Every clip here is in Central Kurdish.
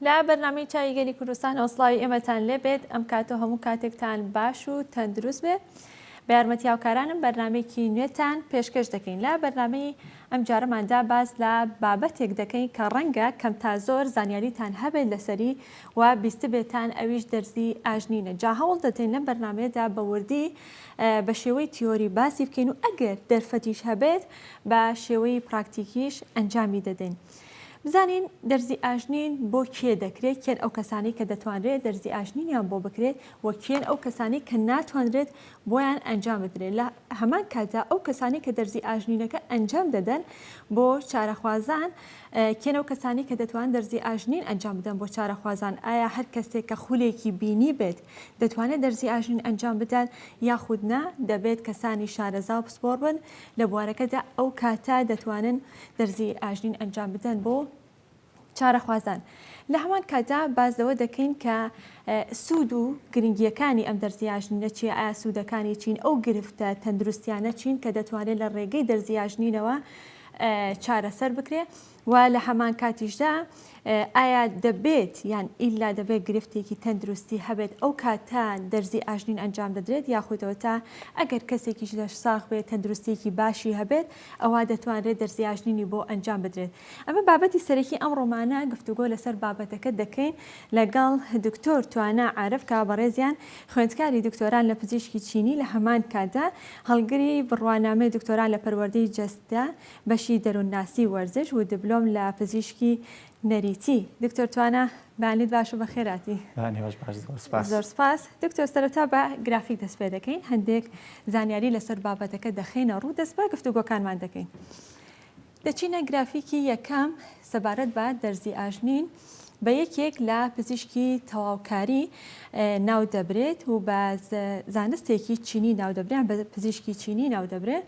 لە بەرنامەی چاوی گەلی کوردستانەوە سڵاوی ئێمەتان لێبێت ئەم کاتە هەموو کاتێکتان باش و تەندروست بێت بە یارمەتی هاوکارانم بەرنامەیەکی نوێتان پێشکەش دەکەین لە بەرنامەی ئەم جارەماندا باس لە بابەتێک دەکەین کە ڕەنگە کەم تا زۆر زانیاریتان هەبێت لەسەری و بیستبێتان ئەویش دەرزی ئاژنینە جا هەوڵ دەدەین لەم بەرنامەیەدا بە وردی بە شێوەی تیۆری باسی بکەین و ئەگەر دەرفەتیش هەبێت بە شێوەی پراکتیکیش ئەنجامی دەدەین. بزانین دەرزی ئاژنین بۆ کێ دەکرێت، کێن ئەو کەسانەی کە دەتوانرێت دەرزی ئاژنینیان بۆ بکرێت و کێن ئەو کەسانەی کە ناتوانرێت بۆیان ئەنجام بدرێت، لە هەمان کاتدا ئەو کەسانەی کە دەرزی ئاژنینەکە ئەنجام دەدەن بۆ چارەخوازان کێن ئەو کەسانەی کە دەتوان دەرزی ئاژنین ئەنجام بدەن بۆ چارەخوازان، ئایا هەر کەسێک کە خولێکی بینی بێت دەتوانێت دەرزی ئاژنین ئەنجام بدات یاخود نا دەبێت کەسانی شارەزا و پسپۆڕ بن لە بوارەکەدا ئەو کاتە دەتوانن دەرزی ئاژنین ئەنجام بدەن بۆ چارەخوازان. لە هەمان کاتدا باس لەوە دەکەین کە سوود و گرنگییەکانی ئەم دەرزی ئاژنینە چییە، ئایا سوودەکانی چین، ئەو گرفتە تەندروستیانە چین کە دەتوانرێت لە ڕێگەی دەرزی ئاژنینەوە چارەسەر بکرێت و لە هەمان کاتیشدا ئایا دەبێت یان ئیلا دەبێت گرفتێکی تەندروستی هەبێت ئەو کاتە دەرزی ئاژنین ئەنجام دەدرێت یاخودەوە تا ئەگەر کەسێکیش لەش ساغ بێت تەندروستیەکی باشی هەبێت ئەوا دەتوانرێت دەرزی ئاژنینی بۆ ئەنجام بدرێت. ئەمە بابەتی سەرەکی ئەمڕۆمانە، گفتوگۆ لەسەر بابەتەکە دەکەین لەگەڵ دکتۆر توانا عارف کە بەڕێزیان خوێندکاری دکتۆران لە پزیشکی چینی لە هەمان کاتدا هەڵگری بڕوانامەی دکتۆران لە پەروەردەی جەستە بەشی دەروونناسی وەرزش و دبلۆم لە پزیشکی نەریتی. دکتۆر توانا بەیانیت باش و بەخێرهاتی. بەیانی باش زۆر سپاس. زۆر سپاس. دکتۆر سەرەتا بە گرافیک دەست پێ دەکەین هەندێک زانیاری لەسەر بابەتەکە دەخەینە ڕوو دەست بە گفتوگۆکانمان دەکەین. دەچینە گرافیکی یەکەم سەبارەت بە دەرزی ئاژنین بە یەکێک لە پزیشکی تەواوکاری ناو دەبرێت و بە زانستێکی چینی ناو دەبرێن بە پزیشکی چینی ناو دەبرێت.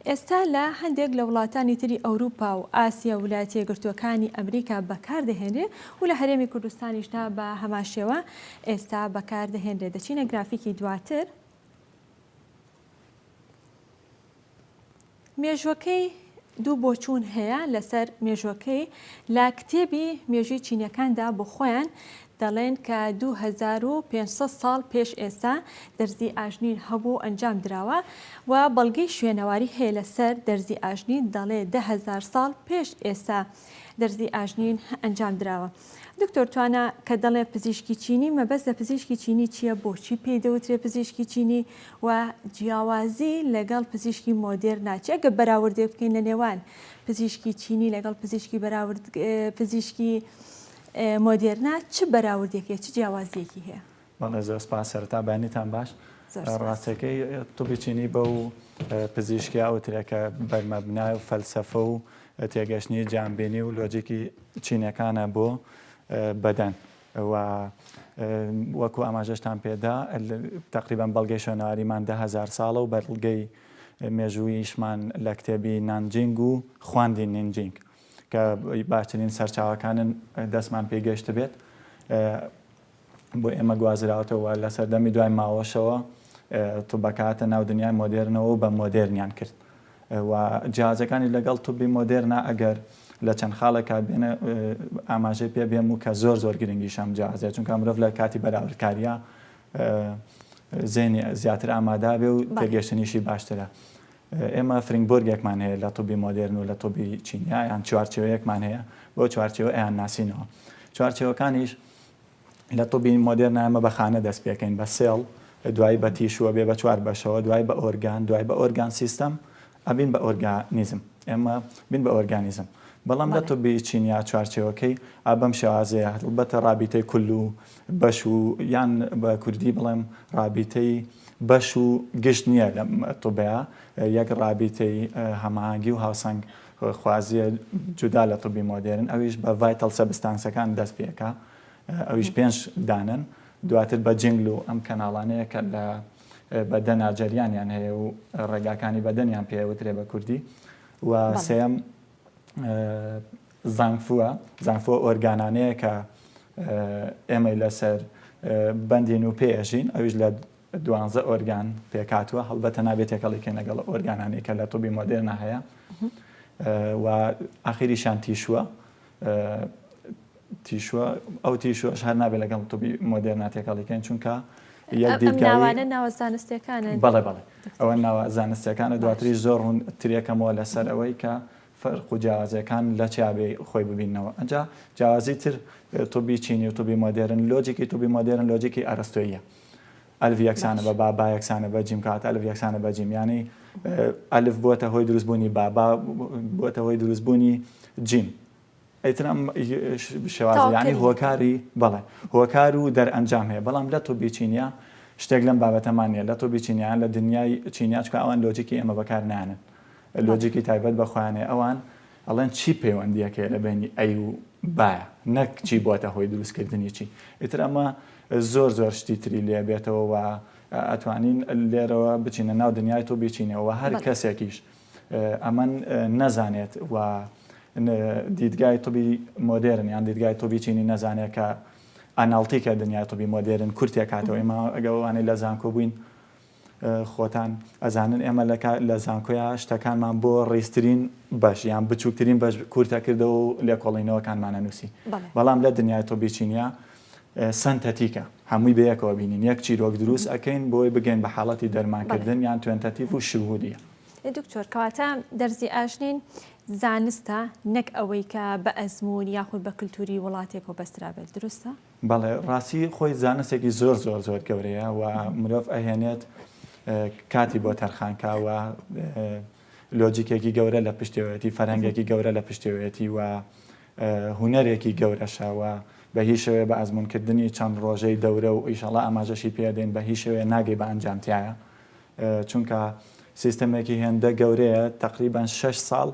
ئێستا لە هەندێک لە وڵاتانی تری ئەوروپا و ئاسیا و ولایەتە یەکگرتووەکانی ئەمریکا بەکاردەهێنرێ و لە هەرێمی کوردستانیشدا بە هەمان شێوە ئێستا بەکاردەهێنرێت. دەچینە گرافیکی دواتر. مێژووەکەی دوو بۆچوون هەیە لەسەر مێژووەکەی، لە کتێبی مێژووی چینیەکاندا بۆ خۆیان دەڵێن کە 2500 ساڵ پێش ئێستا دەرزی ئاژنین هەبوو و ئەنجام دراوە و بەڵگەی شوێنەواری هەیە لەسەر دەرزی ئاژنین دەڵێ 10,000 ساڵ پێش ئێستا دەرزی ئاژنین ئەنجام دراوە. دکتۆر توانا کە دەڵێ پزیشکی چینی مەبەست لە پزیشکی چینی چییە؟ بۆچی پێی دەوترێ پزیشکی چینی و جیاوازی لەگەڵ پزیشکی مۆدێرنا چیە؟ گەر بەراوردێک بکەین لە نێوان پزیشکی چینی لەگەڵ پزیشکی بەراورد پزیشکی مۆدێرنا چ بەراوردێک هەیە چ جیاوازیەکی هەیە؟ بەڵێ زۆر سپاس سەرەتا بەیانیتان باش ڕاستەکەی طبی چینی بەو پزیشکیا ئەوترێ کە بەرمەبنای و فەلسەفە و تێگەشتنی جانبینی و لۆجیکی چینەکانە بۆ بەدەن و وەکو ئاماژەشتان پێدا تقریبا بەڵگەی شوێنەواریمان 10,000 ساڵە و بەڵگەی مێژوویشمان لە کتێبی نانجینگ و خواندی نینجینگ کە باشترین سەرچاوەکانن دەستمان پێی گەشتبێت بۆ ئێمە گوازراوەتەوە لە سەردەمی دوای ماوەشەوە توبەکە هاتە ناو دنیای مۆدێرنەوە و بە مۆدێرنیان کرد و جیاوازەکانی لەگەڵ توبی مۆدێرنا ئەگەر لە چەند خاڵێکا بێنە ئاماژەی پێ بێم و کە زۆر زۆر گرنگیشە ئەم جیاوازیە چونکە مرۆڤ لە کاتی بەراوردکاریە زێنی زیاتر ئامادە بێ و تێگەشتنیشی باشترە ئێمە فرینگبۆرگێکمان هەیە لە طبی مۆدێرن و لە طبی چینیا یان چوارچێوەیەکمان هەیە بۆ چوارچێوە ئەیان ناسینەوە چوارچێوەکانیش لە طبی مۆدێرنا ئێمە بە خانە دەست پێکەین بە cell دوایی بە tissue ە بێ بە چوار بەشەوە دوای بە ئۆرگان دوای بە organ system ئەبین بە ئۆرگانیزم ئێمە بین بە ئۆرگانیزم بەڵام لە طبی چینیا چوارچێوەکەی ئا بەم شێوازەیە هەڵبەتە ڕابیتەی کل و بەش و یان بە کوردی بڵێم ڕابیتەی بەش و گشت نییە لە طبەیە یەک ڕابیتەی هەماهەنگی و هاوسەنگ خوازیە جودا لە طبی مۆدێرن ئەویش بە vital substance ەکان دەست پێکا ئەویش پێنج دانەن دواتر بە جینگل و ئەم کەناڵانەیە کە لە بەدەنا جەریانیان هەیە و ڕێگاکانی بەدەنیان پێ وترێ بە کوردی و سێم زانگفووە زانگفووە ئۆرگانانەیە کە ئێمەی لەسەر بەندین و پێ ئەژین ئەویش لە دوانزە ئۆرگان پێکهاتووە، هەڵبەتە نابێت تێکەڵی کەین لەگەڵ ئۆرگانانەی کە لە طبی مۆدێرنا هەیە و ئاخیریشیان tissue ە. tissue ە ئەو tissue ەش هەر نابێت لەگەڵ طبی مۆدێرنا تێکەڵی کەین چونکە یەک ئەم دیدگای ناوانە ناوە زانستیەکانن؟ بەڵێ بەڵێ ئەوە ناوە زانستیەکانە دواتریش زۆر ڕوون ترەکەمەوە لەسەر ئەوەی کە فەرق و جیاوازیەکان لە چیا بێ خۆی ببیننەوە ئەنجا جیاوازی تر طبی چینی و طبی مۆدێرن لۆجیکی طبی مۆدێرن لۆجیکی ئەرستۆییە ئەلف یەکسانە بە با با یەکسانە بە جیم کات ئەلف یەکسانە بە جیم یانی ئەلف بۆتە هۆی دروستبوونی با با بۆتە هۆی دروستبوونی جیم ئیتر ئەم شێوازە یانی هۆکاری بەڵێ هۆکار و دەرئەنجام هەیە بەڵام لە طبی چینیا شتێک لەم بابەتەمان نییە لە طبی چینیان لە دنیای چینیا چکە ئەوان لۆجیکی ئێمە بەکار نانن لۆجیکی تایبەت بە خۆیان هەیە ئەوان ئەڵێن چی پەیوەندیەک هەیە لە بەینی ئەی و بایە نەک چی بۆتە هۆی دروستکردنی چی ئیتر ئەمە زۆر زۆر شتی تری لێ بێتەوە و ئەتوانین لێرەوە بچینە ناو دنیای تۆ بیچینەوە هەر کەسێکیش ئەمە نەزانێت و دیدگای طبی مۆدێرن یان دیدگای طبی چینی نەزانێت کە ئەناڵتیکە دنیای طبی مۆدێرن کورتێکاتەوە ئێمە ئەگەوانەی لە زانکۆ بووین خۆتان ئەزانن ئێمە لە زانکۆیا شتەکانمان بۆ ڕیزترین بەش یان بچووکترین بەش کورتە کردەوە و لێکۆڵینەوەکانمان ئەنووسی بەڵام لە دنیای طبی چینیا synthetic ە هەمووی بەیەکەوە بینین یەک چیرۆک دروست ئەکەین بۆی بگەین بە حاڵەتی دەرمانکردن یان توێنتەتیڤ و شهودیە. دکتۆر کەواتە دەرزی ئاژنین زانستە نەک ئەوەی کە بە ئەزموون یاخود بە کلتوری وڵاتێکەوە بەسترابێت دروستە؟ بەڵێ ڕاستی خۆی زانستێکی زۆر زۆر زۆر گەورەیە و مرۆڤ ئەهێنێت کاتی بۆ تەرخانکا و لۆجیکێکی گەورە لە پشتێوەتی فەرهەنگێکی گەورە لە پشتێوەتی و هونەرێکی گەورەشە و بە هیچ شێوەیە بە ئەزمونکردنی چەند ڕۆژەی دەورە و ئیشەڵا ئاماژەشی پێدەین بە هیچ شێوەیە ناگەی بە ئەنجامتیایە چونکە سیستەمێکی هێندە گەورەیە تەقریبەن شەش ساڵ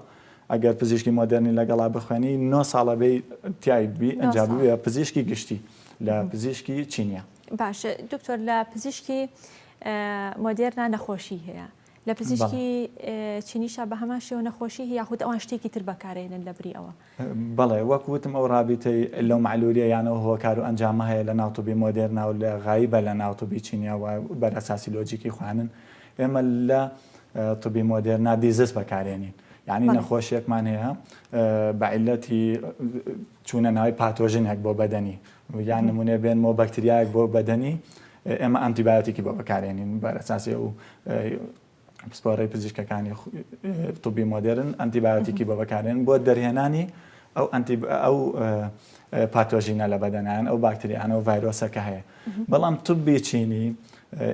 ئەگەر پزیشکی مۆدێرنی لەگەڵا بخوێنی نۆ ساڵە بێی تیای بی ئەنجا ببێ پزیشکی گشتی لە پزیشکی چینیە. باشە دکتۆر لە پزیشکی مۆدێرنا نەخۆشی هەیە لە پزیشکی چینیشا بە هەمان شێوە نەخۆشی هەیە یاخود ئەوان شتێکی تر بەکارێنن لە بری ئەوە؟ بەڵێ وەک وتم ئەو ڕابیتەی لەو مەعلولیە یان ئەو هۆکار و ئەنجامە هەیە لە ناو طبی مۆدێرنا و لە غایبە لە ناو طبی چینیا و بەر ئەساسی لۆجیکی خوانن ئێمە لە طبی مۆدێرنا disease بەکارێنین یعنی نەخۆشیەکمان هەیە بە عیلەتی چوونە ناوی pathogen ێک بۆ بەدەنی یان نمونێ بێنمەوە بەکتریایەک بۆ بەدەنی ئێمە ئەنتیبایۆتیکی بۆ بەکارێنین بەر ئەساسی ئەو پسپۆڕی پزیشکەکانی طبی مۆدێرن ئەنتیبایۆتیکی بۆ بەکارێن بۆ دەرهێنانی ئەو ئەنتی ئەو pathogen ە لە بەدەنیان ئەو باکتریانە و ڤایرۆسەکە هەیە بەڵام طبی چینی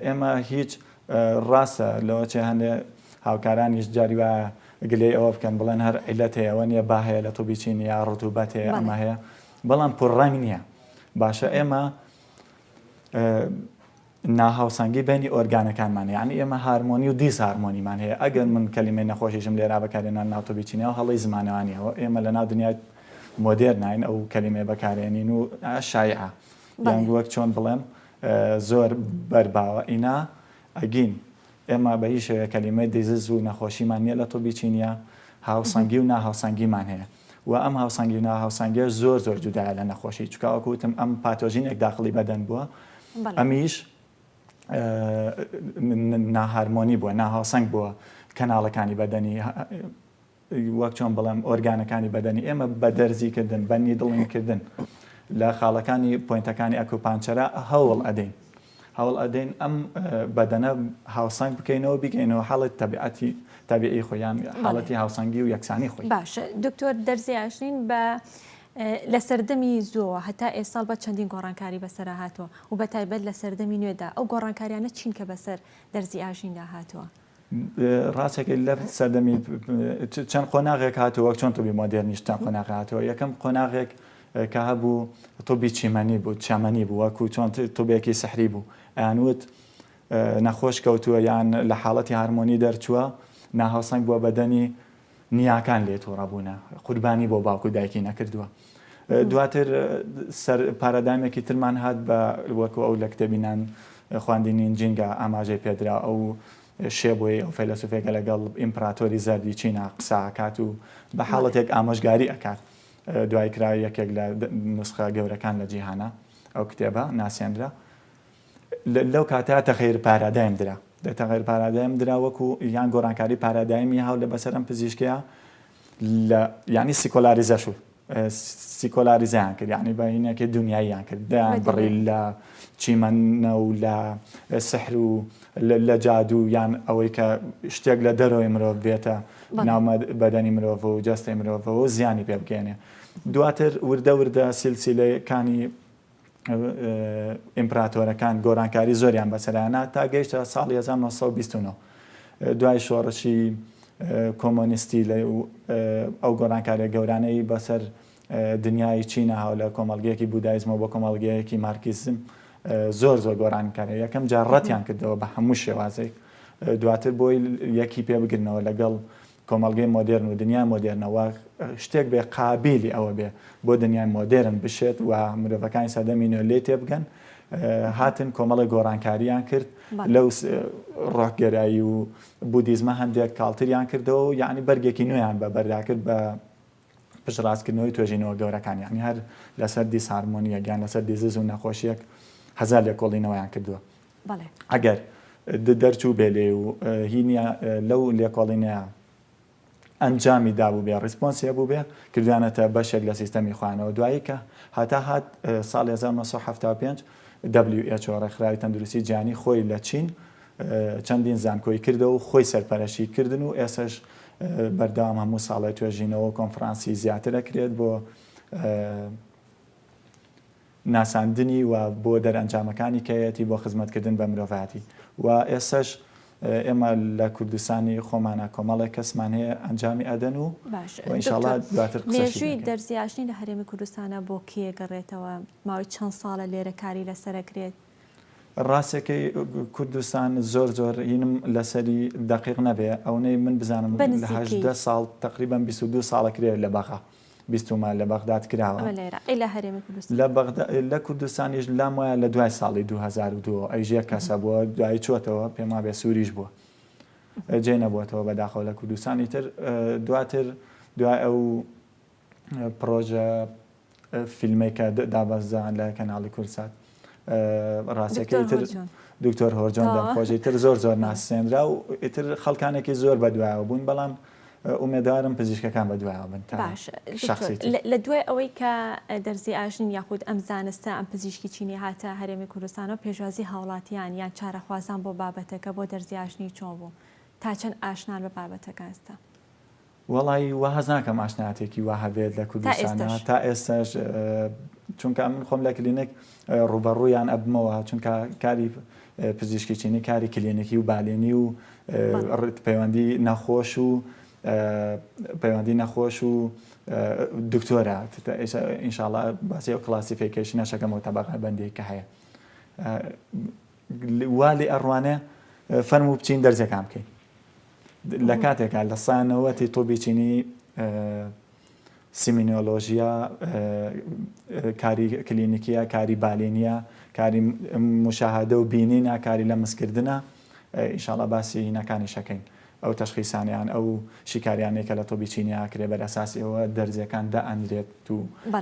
ئێمە هیچ ڕاستە لەوە چێ هەندێ هاوکارانیش جاری وایە گلەی ئەوە بکەن بڵێن هەر عیلەت هەیە ئەوە نییە با هەیە لە طبی چینی یا ڕتوبەت هەیە ئەمە هەیە بەڵام پڕڕەنگ نییە باشە ئێمە ناهاوسەنگی بەینی ئۆرگانەکانمان هەیە یانی ئێمە هارمۆنی و disharmony مان هەیە ئەگەر من کەلیمەی نەخۆشیشم لێرا بەکارهێنا ناو طبی چینیەوە هەڵەی زمانەوانیەوە ئێمە لە ناو دنیای مۆدێرناین ئەو کەلیمەیە بەکارێنین و شایعە یان وەک چۆن بڵێم زۆر بەرباوە ئینا ئەگین ئێمە بە هیچ شێوەیەک کەلیمەی disease و نەخۆشیمان نییە لە طبی چینیە هاوسەنگی و ناهاوسەنگیمان هەیە و ئەم هاوسەنگی و ناهاوسەنگیە زۆر زۆر جودایە لە نەخۆشی چونکە وەکو وتم ئەم pathogen ێک داخڵی بەدەن بووە ئەمیش ناهارمۆنی بووە ناهاوسەنگ بووە کەناڵەکانی بەدەنی وەک چۆن بڵێم ئۆرگانەکانی بەدەنی ئێمە بە دەرزی کردن بە needling کردن لە خاڵەکانی point ەکانی acupuncture ە هەوڵ ئەدەین هەوڵ ئەدەین ئەم بەدەنە هاوسەنگ بکەینەوە بیگەینەوە حاڵەتی تەبیعەتی تەبیعی خۆی یان حاڵەتی هاوسەنگی و یەکسانی خۆی. باشە دکتۆر دەرزی ئاژنین بە لە سەردەمی زووەوە هەتا ئێستاڵ بە چەندین گۆڕانکاری بەسەرا هاتووە و بە تایبەت لە سەردەمی نوێدا ئەو گۆڕانکاریانە چین کە بەسەر دەرزی ئاژیندا هاتووە؟ ڕاستەکەی لە سەردەمی چەند قۆناغێک هاتووە وەک چۆن طبی مۆدێرنیش چەند قۆناغ هاتووە یەکەم قۆناغێک کە هەبوو طبی چیمەنی بوو چەمەنی بوو وەکو چۆن طبێکی سحری بوو ئەیانوت نەخۆش کەوتووە یان لە حاڵەتی هارمۆنی دەرچووە ناهاوسەنگ بووە بەدەنی نیاکان لێ تووڕە بوونە قوربانی بۆ باوک و دایکی نەکردووە دواتر سەر پارادایمێکی ترمان هات بە وەکو ئەو لە کتێبی نان خواندی نینجینگا ئاماژەی پێدرا ئەو شێبۆی ئەو فەیلەسوفێکە لەگەڵ ئیمپراتۆری زەردی چینا قسە ئەکات و بە حاڵەتێک ئامۆژگاری ئەکات دوای کرا یەکێک لە نوسخە گەورەکان لە جیهانە ئەو کتێبە ناسێنرا لەو کاتە تەغەیر پارادایم درا تەغەیر پارادایم درا وەکو یان گۆڕانکاری پارادایمی هاو لە بەسەر ئەم پزیشکەیە لە یعنی سیکۆلاریزە شو. سیکۆلاریزەیان کرد یعنی بە هینێکی دنیاییان کرد دەیان بڕی لە چیمەنە و لە سحر و لە جادوو یان ئەوەی کە شتێک لە دەرەوەی مرۆڤ بێتە ناو بەدەنی مرۆڤ و جەستەی مرۆڤەوە و زیانی پێ بگەێنێ دواتر وردە وردە سلسلەکانی ئیمپراتۆرەکان گۆرانکاری زۆریان بەسەرانە تا گەیشتە ساڵی 1929 دوای شۆڕشی کۆمۆنیستی لە ئەو گۆڕانکاریە گەورانەی بەسەر دنیای چینە هاو لە کۆمەڵگەیەکی بودایزمەوە بۆ کۆمەڵگەیەکی مارکیزم زۆر زۆر گۆڕانکاری یەکەم جار ڕەتیان کردەوە بە هەموو شێوازێک دواتر بۆی یەکی پێ بگرنەوە لەگەڵ کۆمەڵگەی مۆدێرن و دنیای مۆدێرنەوە شتێک بێ قابیلی ئەوە بێ بۆ دنیای مۆدێرن بشێت و مرۆڤەکانی سەردەمی نوێ لێ تێبگەن هاتن کۆمەڵی گۆڕانکاریان کرد لەو ڕۆحگەرایی و بودیزمە هەندێک کاڵتریان کردەوە و یعنی بەرگێکی نوێیان بە بەردا کرد بە پشتڕاستکردنەوەی توێژینەوە گەورەکان یعنی هەر لەسەر disharmony یەک یان لەسەر disease و نەخۆشیەک هەزار لێکۆڵینەوەیان کردووە ئەگەر دەرچوو بێ لێ و هینە لەو لێکۆڵینەیە ئەنجامی دابووبێ response ی هەبووبێ کردویانەتە بەشێک لە سیستەمی خۆیانەوە دوایی کە هەتا هات ساڵی 1975 WHO ڕێکخراوی تەندروستی جیهانی خۆی لە چین چەندین زانکۆی کردەوە و خۆی سەرپەرەشی کردن و ئێسش بەردەوام هەموو ساڵی توێژینەوە کۆنفرانسی زیاتر ئەکرێت بۆ ناساندنی و بۆ دەرئەنجامەکانی کەیەتی بۆ خزمەتکردن بە مرۆڤایەتی و ئێستەش ئێمە لە کوردستانی خۆمانا کۆمەڵێک کەسمان هەیە ئەنجامی ئەدەن و باشە و ئینشاڵا دکتۆر دواتر قسەشی مێژووی دەکەین. دەرزی ئاشنی لە هەرێمی کوردستانا بۆ کێ گەڕێتەوە؟ ماوەی چەند ساڵە لێرە کاری لەسەر ئەکرێت؟ ڕاستەکەی کوردستان زۆر زۆر هینم لەسەری دەقیق نەبێ ئەونەی من بزانم بە لە نزیکەیی. 18 ساڵ تقریبا 22 ساڵە کرێ لە بەغا. بیستومە لە بەغداد کراوە. ئەمە لە عێراق ئەی لە هەرێمی کوردستان؟ لە بەغدا لە کوردستانیش لام وایە لە دوای ساڵی 2002 ئەویش یەک کەسە بووە دوایی چۆتەوە پێم وابێ سووریش بووە جێ نەبووەتەوە بەداخەوە لە کوردستان ئیتر دواتر دوای ئەو پڕۆژە فیلمەی کە دابەزان لە کەناڵی کوردسات ڕاستەکەی تر دکتۆر هۆرجۆن دەم خۆشی تر زۆر زۆر ناسێنرا و ئیتر خەڵکانێکی زۆر بەدوایەوە بوون بەڵام ئومێدوارم پزیشکەکان بەدوایەوە بن تا باش شخصی تر. لە دوای ئەوەی کە دەرزی ئاژنین یاخود ئەم زانستە ئەم پزیشکی چینی هاتە هەرێمی کوردستانەوە پێشوازی هاوڵاتیان یان چارەخوازان بۆ بابەتەکە بۆ دەرزی ئاژنی چۆن بوو تا چەند ئاشنان بە بابەتەکە ئێستا؟ وەڵایی وا هەست ناکەم ئاشنایەتێکی وا هەبێت لە کوردستانا تا ئێستاش چونکە من خۆم لە کلینیک ڕووبەڕوویان ئەبمەوە چونکە کاری پزیشکی چینی کاری کلینیکی و بالینی و پەیوەندی نەخۆش و پەیوەندی نەخۆش و دکتۆرە ئینشاءاللە باسی ئەو classification ەشەکەمەوە تەبەقە بەندێک کە هەیە وا لێ ئەڕوانێ فەرموو بچین دەرزەکان بکەین لە کاتێکا لە سا نەوەتی تۆبی چینی سیمینۆلۆژیە کاری کلینیکیە کاری بالینیە کاری مشاهدە و بینینە کاری لە مسکردنە ئینشاڵا باسی هینەکانی شەکەین ئەو تەشخیسانیان ئەو شیکاریانەی کە لە تۆبی چینی ئاکرێ بەر ئەساسی ئەوە دەرزیەکان دائەنرێت و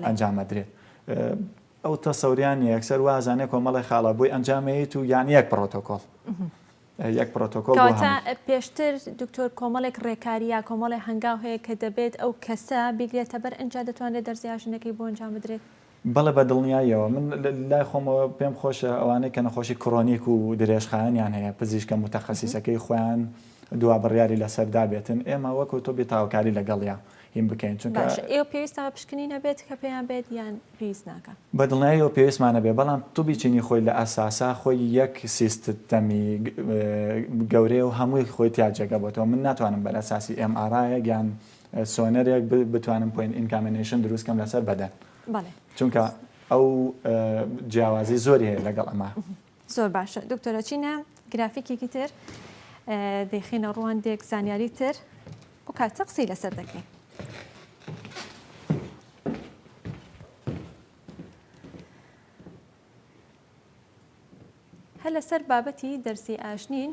ئەنجامەدرێت ئەو تەسەوریان یەکسەر وازانێ کۆمەڵی خاڵە بۆی ئەنجامەیت و یان یەک پرۆتۆکۆڵ یەک پرۆتۆکۆڵ بۆ کەواتە هەمووی. پێشتر دکتۆر کۆمەڵێک ڕێکاری یا کۆمەڵێ هەنگاو هەیە کە دەبێت ئەو کەسە بیگرێتە بەر ئنجا دەتوانرێت دەرزی ئاژنەکەی بۆ ئەنجام بدرێت؟ بەڵێ بە دڵنیاییەوە من لای خۆمەوە پێم خۆشە ئەوانەی کە نەخۆشی chronic و درێژخایەنیان هەیە پزیشکە موتەخەسیسەکەی خۆیان دوا بڕیاری لەسەر دابێتن ئێمە وەکو تۆبی تاوکاری لەگەڵیا هین بکەین چونکە باشە ئێوە پێویستان بە پشکنین هەبێت کە پێیان بێت یان پێویست ناکا؟ بە دڵنیاییەوە پێویستمان ئەبێ بەڵام طبی چینی خۆی لە ئەساسا خۆی یەک سیستتەمی گەورەیە و هەمووی خۆی تیا جێگە بۆتەوە من ناتوانم بەر ئەساسی MRI یەک یان سۆنەرێک بتوانم point incamination دروست کەم لەسەر بەدەن چونکە ئەو جیاوازی زۆری هەیە لەگەڵ ئەمە. زۆر باشە دکتۆر ئەچینە گرافیکێکی تر دەیخینە ڕوواندێک زانیاری تر و کاتە قسەی لەسەر دەکەین. هەر لەسەر بابەتی دەرزی ئاژنین.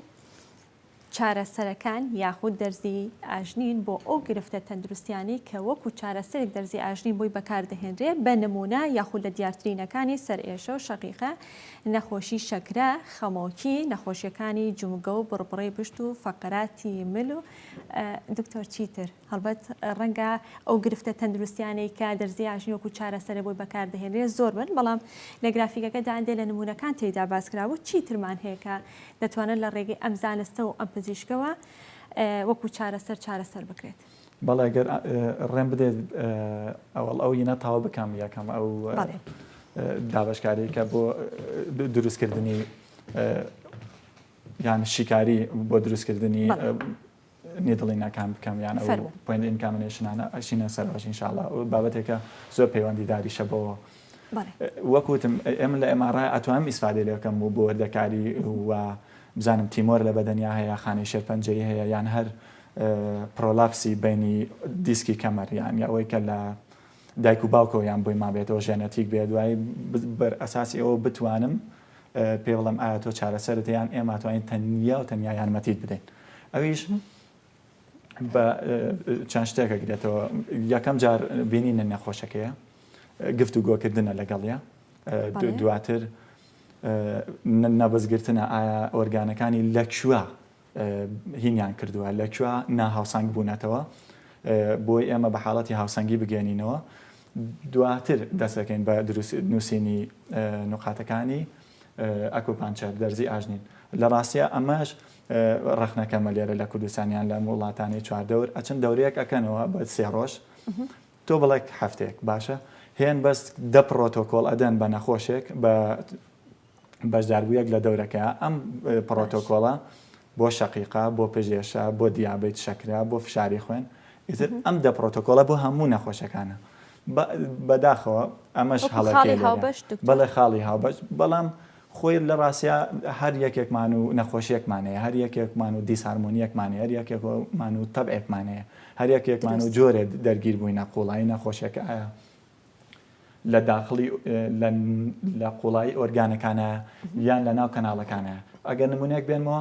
چارەسەرەکان یاخود دەرزی ئاژنین بۆ ئەو گرفتە تەندروستیانەی کە وەکو چارەسەرێک دەرزی ئاژنین بۆی بەکاردەهێنرێ بە نموونە یاخود لە دیارترینەکانی سەرئێشە و شەقیقە، نەخۆشی شەکرە، خەمۆکی، نەخۆشیەکانی جومگە و بڕبڕەی پشت و فەقەراتی مل و دکتۆر چیتر هەڵبەت ڕەنگە ئەو گرفتە تەندروستیانەی کە دەرزی ئاژنی وەکو چارەسەرە بۆی بەکاردەهێنرێت زۆر بن بەڵام لە گرافیکەکەدا هەندێک لە نموونەکان تێیدا باسکرابوو چیترمان هەیە کە دەتوانن لە ڕێگەی ئەم زانستە و ئەم پزیشکەوە وەکو چارەسەر چارەسەر بکرێت. بەڵێ گەر ڕێم بدەیت ئەوەڵ ئەو ینە تەواو بکەم یەکەم ئەو دابەشکاری کە بۆ دروستکردنی یان شیکاری بۆ دروستکردنی needling ەکان بکەم یان ئەو point incamination انە ئەچینە سەرەوەش ئینشاڵا بابەتێکە زۆر پەیوەندیداریشە بەوە وەک وتم ئێمە لە MRI ئەتوانم ئیسفادەی لێ بکەم و بۆ وردەکاری و بزانم tumor لە بەدەنیا هەیە خانەی شێرپەنجەیی هەیە یان هەر prolapse ی بینی دیسکی کەمەر یان ئەوەی کە لە دایک و باوکەوە یان بۆی مابێتەوە ژێنەتیک بێ دوایی بەر ئەساسی ئەوە بتوانم پێ بڵێم ئایا تۆ چارەسەرت یان ئێمە توانین تەنیا و تەنیا یارمەتیت بدەین ئەویش بە چەند شتێکە گرێتەوە یەکەم جار بینینە نەخۆشەکەیە گفت و گۆکردنە لەگەڵە دواتر نەبزگرتنە ئایا ئۆرگانەکانی لەکوێ هینیان کردووە لە کوێ ناهاوسەنگ بوونەتەوە بۆی ئێمە بە حاڵەتی هاوسەنگی بگەێنینەوە دواتر دەستەکەین بە دروست نووسینی نوقاتەکانی acupuncture دەرزی ئاژنین لە ڕاستە ئەمەش ڕەخنەکەمە لێرە لە کوردستانیان لە وڵاتانی چواردەور ئەچن دەورەیەک ئەکەنەوە بە سێ ڕۆژ تۆ بڵێک هەفتەیەک باشە هێن بەس دە پرۆتۆکۆڵ ئەدەن بە نەخۆشێک بە بەشداربوویەک لە دەورەکەیا ئەم پڕۆتۆکۆڵە بۆ شەقیقە، بۆ پژێشە، بۆ دیابەیت، شەکرە، بۆ فشاری خوێن، ئیتر ئەم دە پڕۆتۆکۆڵە بۆ هەموو نەخۆشەکانە. بەداخەوە ئەمەش وەکو هەڵەکەی خاڵی لێرە. هاوبەش دکتۆر؟ بەڵێ خاڵی هاوبەش، بەڵام خۆی لە ڕاستیا هەر یەکێکمان و نەخۆشیەکمان هەیە، هەر یەکێکمان و دیسهارمۆنیەکمان هەیە، هەر یەکێکمان و تەبعێکمان هەیە، هەر یەکێکمان و دروستە. جۆرێ دەرگیر بووینە قووڵایی نەخۆشیەکە ئایا لە داخڵی لە قوڵایی ئۆرگانەکانە یان لە ناو کەناڵەکانە ئەگەر نمونەیەک بێنمەوە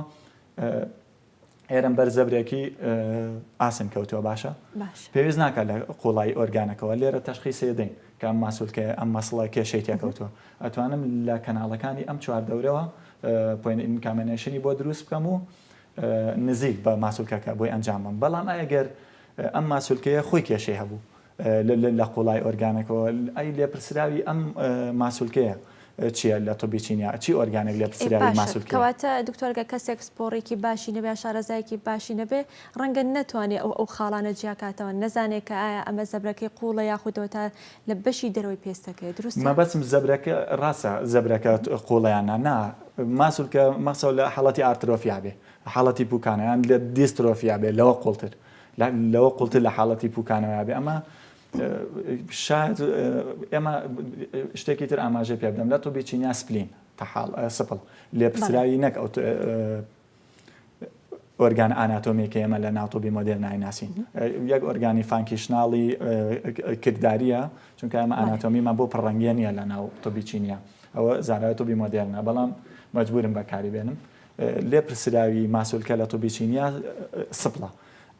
ئێرم بەر زەبرێکی ئاسن کەوتووە باشە پێویست ناکات لە قوڵایی ئۆرگانەکەەوە لێرە تەشخیسێ دەین کە ئەم ماسولکە ئەم مەسڵە کێشەی تێکەوتووە ئەتوانم لە کەناڵەکانی ئەم چواردەورەوە point incamination ی بۆ دروست بکەم و نزیک بە ماسولکەکە بۆی ئەنجام بم بەڵام ئەگەر ئەم ماسولکەیە خۆی کێشەی هەبوو لە قوڵای ئۆرگانەکەوە ئەی لێپرسراوی ئەم ماسولکەیە چییە لە طبی چینیا چی ئۆرگانێک لێپرسراوی ماسولکەیە؟ کەواتە دکتۆر گەر کەسێک پسپۆڕێکی باشی نەبێ یان شارەزایەکی باشی نەبێ ڕەنگە نەتوانێ ئەو ئەو خاڵانە جیاکاتەوە نەزانێ کە ئایا ئەمە زەبرەکەی قوڵە یاخود ئەوەتا لە بەشی دەرەوەی پێستەکەیە دروستە؟ مەبەستم زەبرەکە ڕاستە زەبرەکە قوڵە یان نا نا ماسولکە مەسەو لە حاڵەتی ئارترۆفیا بێ حاڵەتی پوکانە یان لە دیسترۆفیا بێ لەوە قوڵتر لەوە قوڵتر لە حاڵەتی پوکانەوە بێ ئەمە شاید ئێمە شتێکی تر ئاماژەی پێ بدەم لە طبی چینیا spleen تەحاڵ سپڵ لێپرسراوی نەک ئەو ئۆرگان ئاناتۆمی کە ئێمە لە ناو طبی مۆدێرن نایناسین یەک ئۆرگانی functional ی کرداریە چونکە ئەمە ئاناتۆمیمان بۆ پڕڕەنگیە نییە لە ناو طبی چینیا ئەوە زانای طبی مۆدێرنە بەڵام مەجبورم بەکاری بێنم لێپرسراوی ماسولکە لە طبی چینیا سپڵە.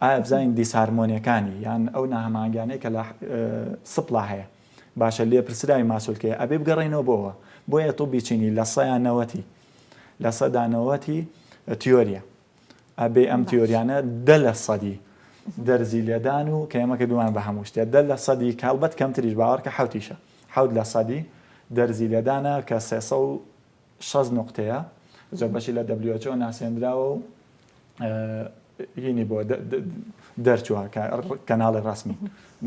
ئایا بزانین دیسهارمۆنیەکانی یان ئەو ناهەماهەنگیانەی کە لە سپڵا هەیە باشە لێپرسراوی ماسولکەیە ئەبێ بگەڕێینەوە بۆ ئەوە. بۆیە طبی چینی لە سەیا نەوەتی لە سەدا نەوەتی تیۆریە. ئەبێ ئەم تیۆریانە دە لە سەدی دەرزی لێدان و کە ئێمە کردومان بە هەموو شتێ دە لە سەدی کە هەڵبەت کەمتریش باوەڕکە حەوتیشە حەوت لە سەدی دەرزی لێدانە کە 360 نوقتەیە زۆر بەشی لە WHO ناسێنراوە و هینی بۆ دەرچووە کەناڵی ڕسمی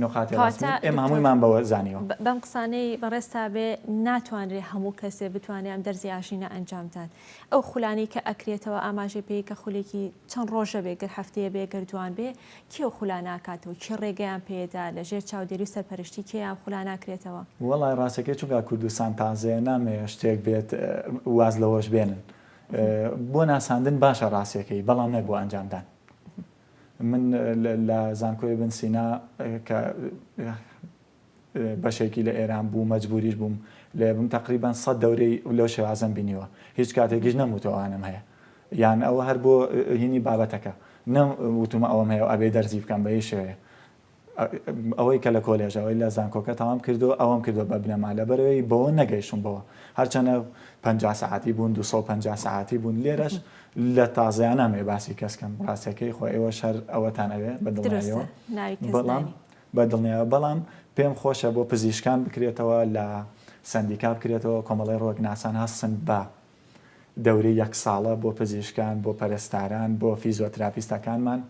نقاتی ڕسمی ئێمە هەموویمان بەوە زانیوە. بەم قسانەی بەڕێزتا بێ ناتوانرێ هەموو کەسێ بتوانێ ئەم دەرزی ئاژینە ئەنجام بدات ئەو خولانەی کە ئەکرێتەوە ئاماژەی پێی کە خولێکی چەند ڕۆژە بێ گەر هەفتەیە بێ گەر دوان بێ کێ ئەو خولانە ئەکاتەوە کێ ڕێگەیان پێدا لە ژێر چاودێری و سەرپەرشتی کێ ئەم خولانە ئەکرێتەوە؟ وەڵای ڕاستەکەی چونکە کوردستان تازەیە نامەوێ شتێک بێت واز لەوەش بێنن بۆ ناساندن باشە ڕاستەکەی بەڵام نەک بۆ ئەنجامدان من لە زانکۆی بن سینا کە بەشێکی لە ئێران بوو مەجبوریش بووم لێ بم تقریبان سە دەورەی لەو شێوازم بینیوە هیچ کاتێکیش نەموتەوانم هەیە. یان ئەوە هەر بۆ هینی بابەتەکە نە وتومە ئەوەم هەیە و ئەبێ دەرزی بکەم بە هیچ شێوەیە ئەوەی کە لە کۆلێژ ئەوەی لە زانکۆکە تەواوم کردو ئەوەم کردو بە بنەما لەبەرەوەی بەوە نەگەیشتم بەوە هەرچەنە 50 سەعاتی بوون 250 سەعاتی بوون لێرەش لە تازەیان نامەوێ باسی کەس کەم ڕاستەکەی خۆ ئێوەش هەر ئەوەتان ئەوێ بە دڵنیایەوە بەڵام بە دڵنیایەوە بەڵام پێم خۆشە بۆ پزیشکان بکرێتەوە لە سەندیکا بکرێتەوە کۆمەڵی ڕۆگناسان هەستن بە دەورەی یەک ساڵە بۆ پزیشکان، بۆ پەرستاران، بۆ فیزۆتراپیستەکانمان.